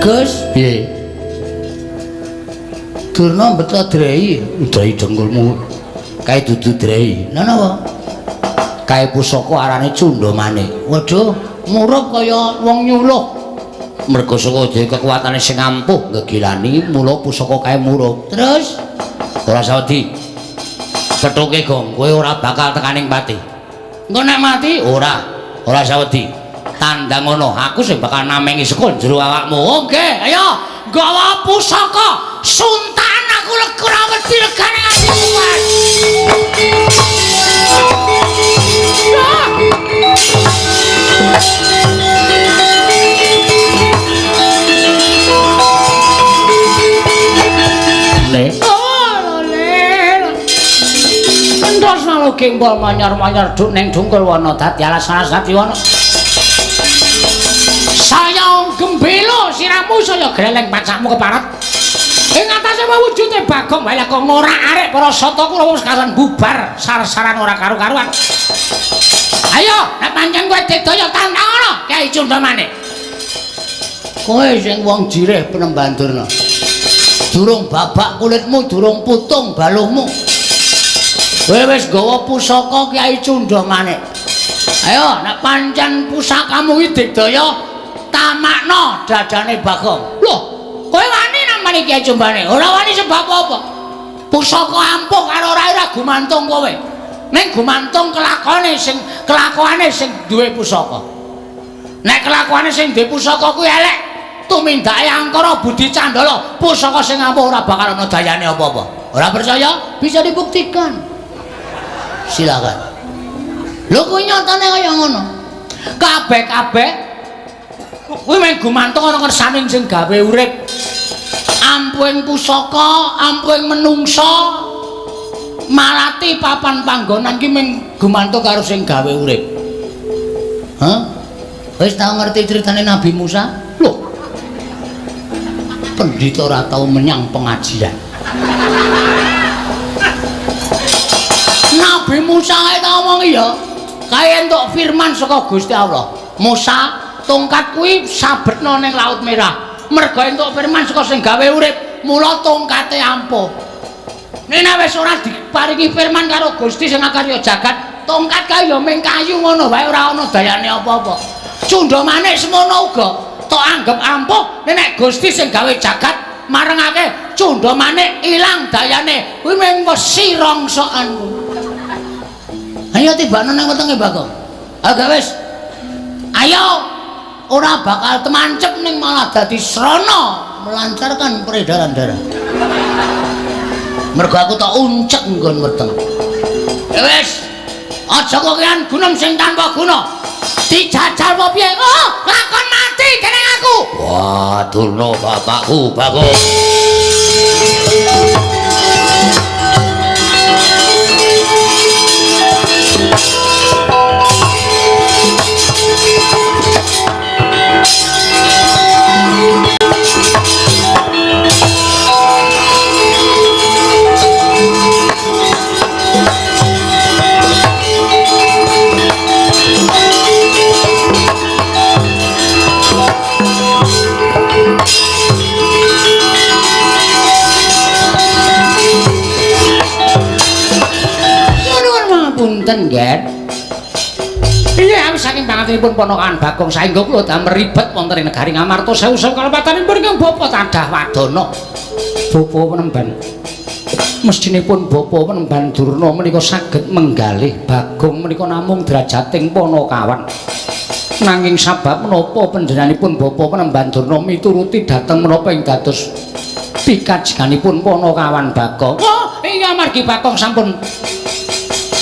Gus, piye? Durna beto drei, drei dengkulmu. Kae dudu drei. Lha napa? Kae pusaka arane Cundha Manik. Waduh, murup kaya wong nyuluh. Merga saka dhewe kekuatane sing ampuh ngegilani, mula pusaka kae murup. Terus ora sawedi. Pethuke gong, kowe ora bakal tekaning pati. Engko nek mati ora, ora sawedi. Tandang ngono, aku sing bakal namengi saka jero awakmu. Oke, ayo gawa pusaka. Suntan aku lega wedi regane nganti kuat. Le. Oh, le. Entos nalo gembol manyar-manyar duk ning dungkul wana dadi alas-alas dadi wana. Saya gembelo siramu saya greleng pacakmu keparat. Ing atase wujude Bagong wae kok ngorak-arik para sata kula wis kasan bubar sar-saran ora karu-karuan. Ayo, nek pancen kowe digdaya tantang ana Kyai Cundha Manik. Kowe sing wong jirih Penemban Durna. Durung babak kulitmu, durung putung baluhmu. Kowe wis gawa pusaka Kyai Cundha Manik. Ayo, nek pancen pusakamu iki digdaya tamakno dadane Bagong. Loh, kowe wani namani Kyai Cumbane? Ora wani sebab apa? Pusaka ampuh karo ora ora gumantung kowe. Ning gumantung kelakone sing kelakuane sing duwe pusaka. Nek kelakuane sing duwe pusaka kuwi elek, tumindake angkara budi candala, pusaka sing ampuh ora bakal ana dayane apa-apa. Ora percaya? Bisa dibuktikan. Silakan. Lho kuwi nyatane kaya ngono. Kabeh-kabeh kuwi mung gumantung ana kersane sing gawe urip. Ampuhing pusaka, ampuhing menungsa, malati papan panggonan ki mung gumantung karo sing gawe urip. Hah? Wis tau ngerti critane Nabi Musa? Lho. Pendhita ora tau menyang pengajian. Nabi Musa kae tau omong ya, kae entuk firman saka Gusti Allah. Musa, tongkat kuwi sabetna ning Laut Merah. Merga entuk firman saka sing gawe urip, mula tongkate ampuh. Nek wis ora diparingi firman karo Gusti sing akarya jagat, tongkat kae ya mung kayu ngono wae ora ana dayane apa-apa. Cundha Manik semono uga tok anggep ampuh, nek Gusti sing gawe jagat marengake Cundha Manik ilang dayane, kuwi mung wesi rongsokan. Ayo tibakno nang wetenge Bagong. Ayo wis. Ayo ora bakal temancep ning malah dadi srana melancarkan peredaran darah. Mergo aku tak uncek nggon weteng. Ya wis. Aja kokean gunem sing tanpa guna. Dijajal apa piye? Oh, lakon mati dening aku. Wah, Durna bapakku, Bagong. Pangapunten, Ngger. Iya, awis saking pangatenipun ponakan Bagong saengga kula damel ribet wonten ing negari Ngamarta sewu-sewu kalepatanipun ingkang bapa tadah wadana. Bapa Penemban. Mestinipun bapa Penemban Durna menika saged menggalih Bagong menika namung derajating panakawan. Nanging sabab menapa panjenenganipun bapa Penemban Durna mituruti dhateng menapa ing dados pikajiganipun panakawan Bagong. Oh, iya amargi Bagong sampun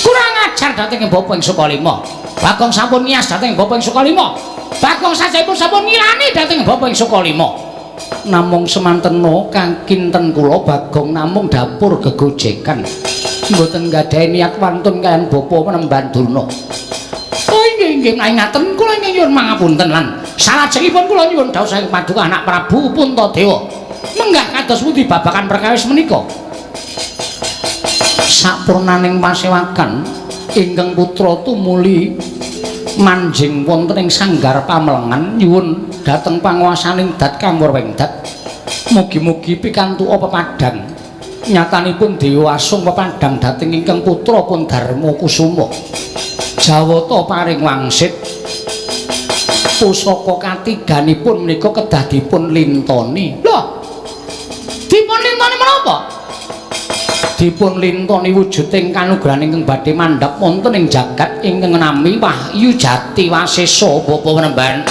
kurang ajar dhateng bapa ing Sukalima. Bagong sampun ngiyas dhateng bapa ing Sukalima. Bagong sajahipun sampun ngilani dhateng bapa ing Sukalima. Namung semantena kang kinten kula Bagong namung dapur gegojekan. Mboten nggadahi niat wantun kaliyan bapa Penemban Durna. Oh inggih inggih menawi ngaten kula ingkang nyuwun mangapunten lan salajengipun kula nyuwun dhawuh saking paduka anak Prabu Puntadewa. Menggah kados pundi babagan perkawis menika? Sapurnaning pasewakan ingkang putra tumuli manjing wonten ing sanggar pamelengan nyuwun dhateng panguwasaning Dat Kamurwengdat. Mugi-mugi pikantuk pepadang. Nyatanipun Dewa Asung pepadang dhateng ingkang putra pun Darma Kusuma. Jawata paring wangsit pusaka katiganipun menika kedah dipun lintoni. Lho, dipun lintoni menapa? Dipun lintoni wujuding kanugrahan ingkang badhe mandhap wonten ing jagat ingkang nami Wahyu Jati Wasesa Bapa Penemban.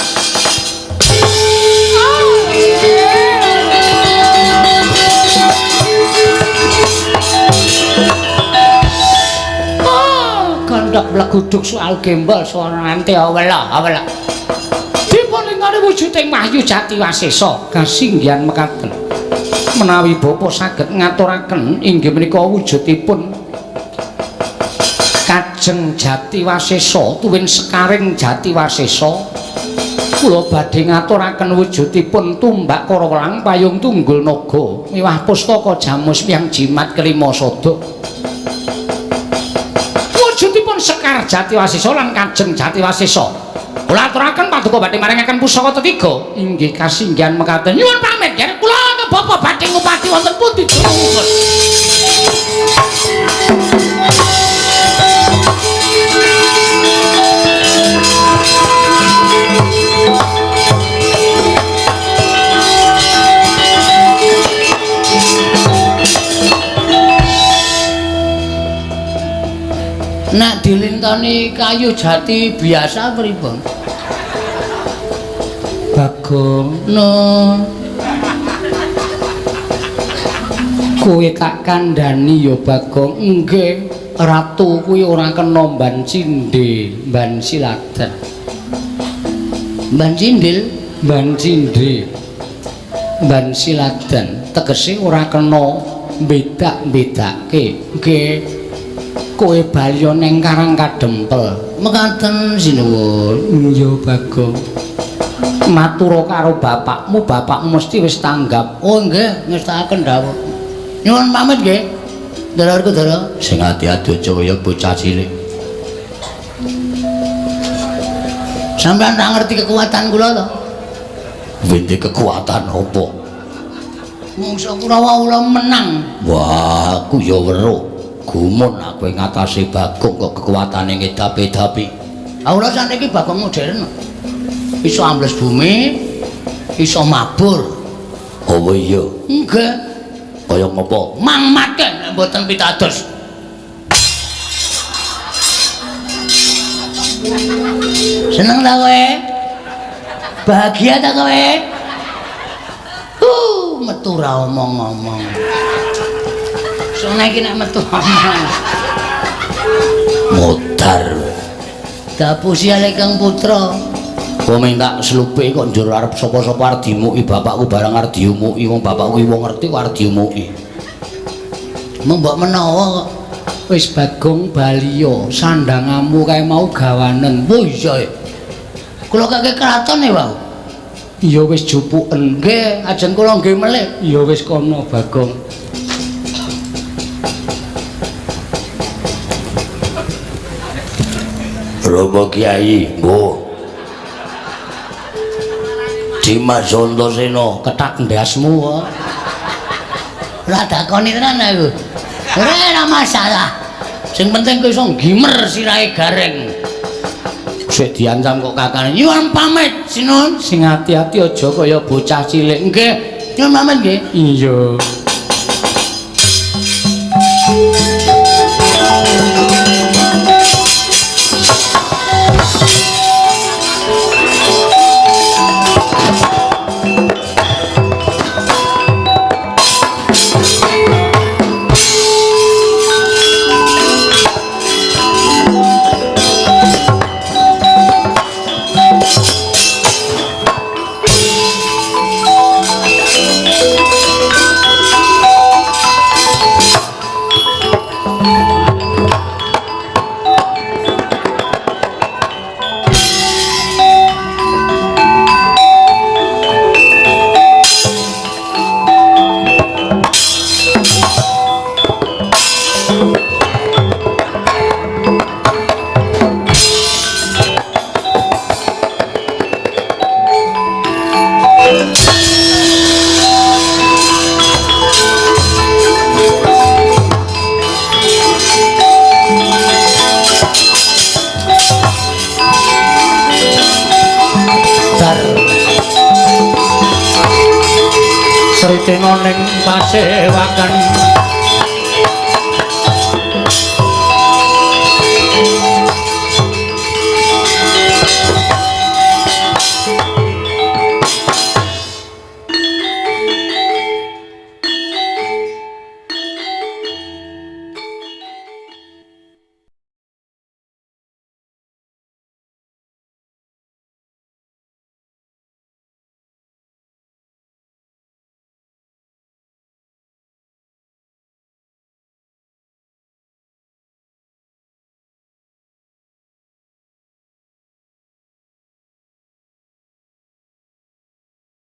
Oh, gondok mleguduk soal gembol suarane awela awela. Dipun lintoni wujuding Wahyu Jati Wasesa kasinggihan mekaten. Menawi bapa saged ngaturaken inggih menika wujudipun Kajeng Jati Wasesa tuwin sekaring Jati Wasesa, kula badhe ngaturaken wujudipun tumbak karawelang payung tunggul naga miwah pustaka jamus piyang jimat kelima sada. Wujudipun Sekar Jati Wasesa lan Kajeng Jati Wasesa kula aturaken paduka badhe maringaken pusaka tetiga. Inggih kasinggihan mekaten. Nyuwun pamit yen kula bapak badhe ngupati wonten pundi durung. Nek dilintoni kayu jati biasa pripun? Bagong, no. Kowe tak kandhani ya Bagong. Nggih, ratu kuwi ora kena mban cindhe, mban siladan. Mban cindil, mban cindhe. Mban siladan tegese ora kena bedak-bedake. Nggih. Kowe bali neng Karang Kadempel. Mekaten sinuwun. Iya Bagong. Matura karo bapakmu, bapakmu mesti wis tanggap. Oh nggih, ngestakaken dawuh. Nyuwun pamit nggih. Ndara-ku ndara. Sing ati-ati aja kaya bocah cilik. Sampeyan ra ngerti kekuatan kula to? Wende kekuatan apa? Mungsa Kurawa kula menang. Wah, aku ya weruh. Gumun aku ing ngatasé Bagong kok kekuatane ngedapi-dapi. Ah ora saniki Bagong modern. Iso ambles bumi, iso mabur. Oh iya. Nggih. Kaya ngopo? Mang mate nek mboten pitados. Seneng ta kowe? Bahagia ta kowe? Metu ra omong-omong. Sone iki nek metu omong. Modar. Dapusi ale Kang Putra. Kowe minta slupe kok njur arep sapa-sapa arep dimuki bapakku barang arep diumuki wong bapakku wong ngerti kok arep diumuki. Mbok menawa kok. Wis Bagong baliya sandangamu kae mau gawanen. Oh iya. Kula kake kraton e wau. Ya wis jupuken. Nggih, ajeng kula nggih melih. Ya wis kono Bagong. Romo Kiai, mbuh. Dimas Antasena kethak ndasmu kok. Ora dakoni tenan aku. Ora masalah. Sing penting kowe iso ngimer sirahe Gareng. Sik diancam kok kakane. Nyuwun pamit, Sinun. Sing ati-ati aja kaya bocah cilik. Nggih, nyuwun pamit nggih. Iya. Dar. Sritena ning pasewakan.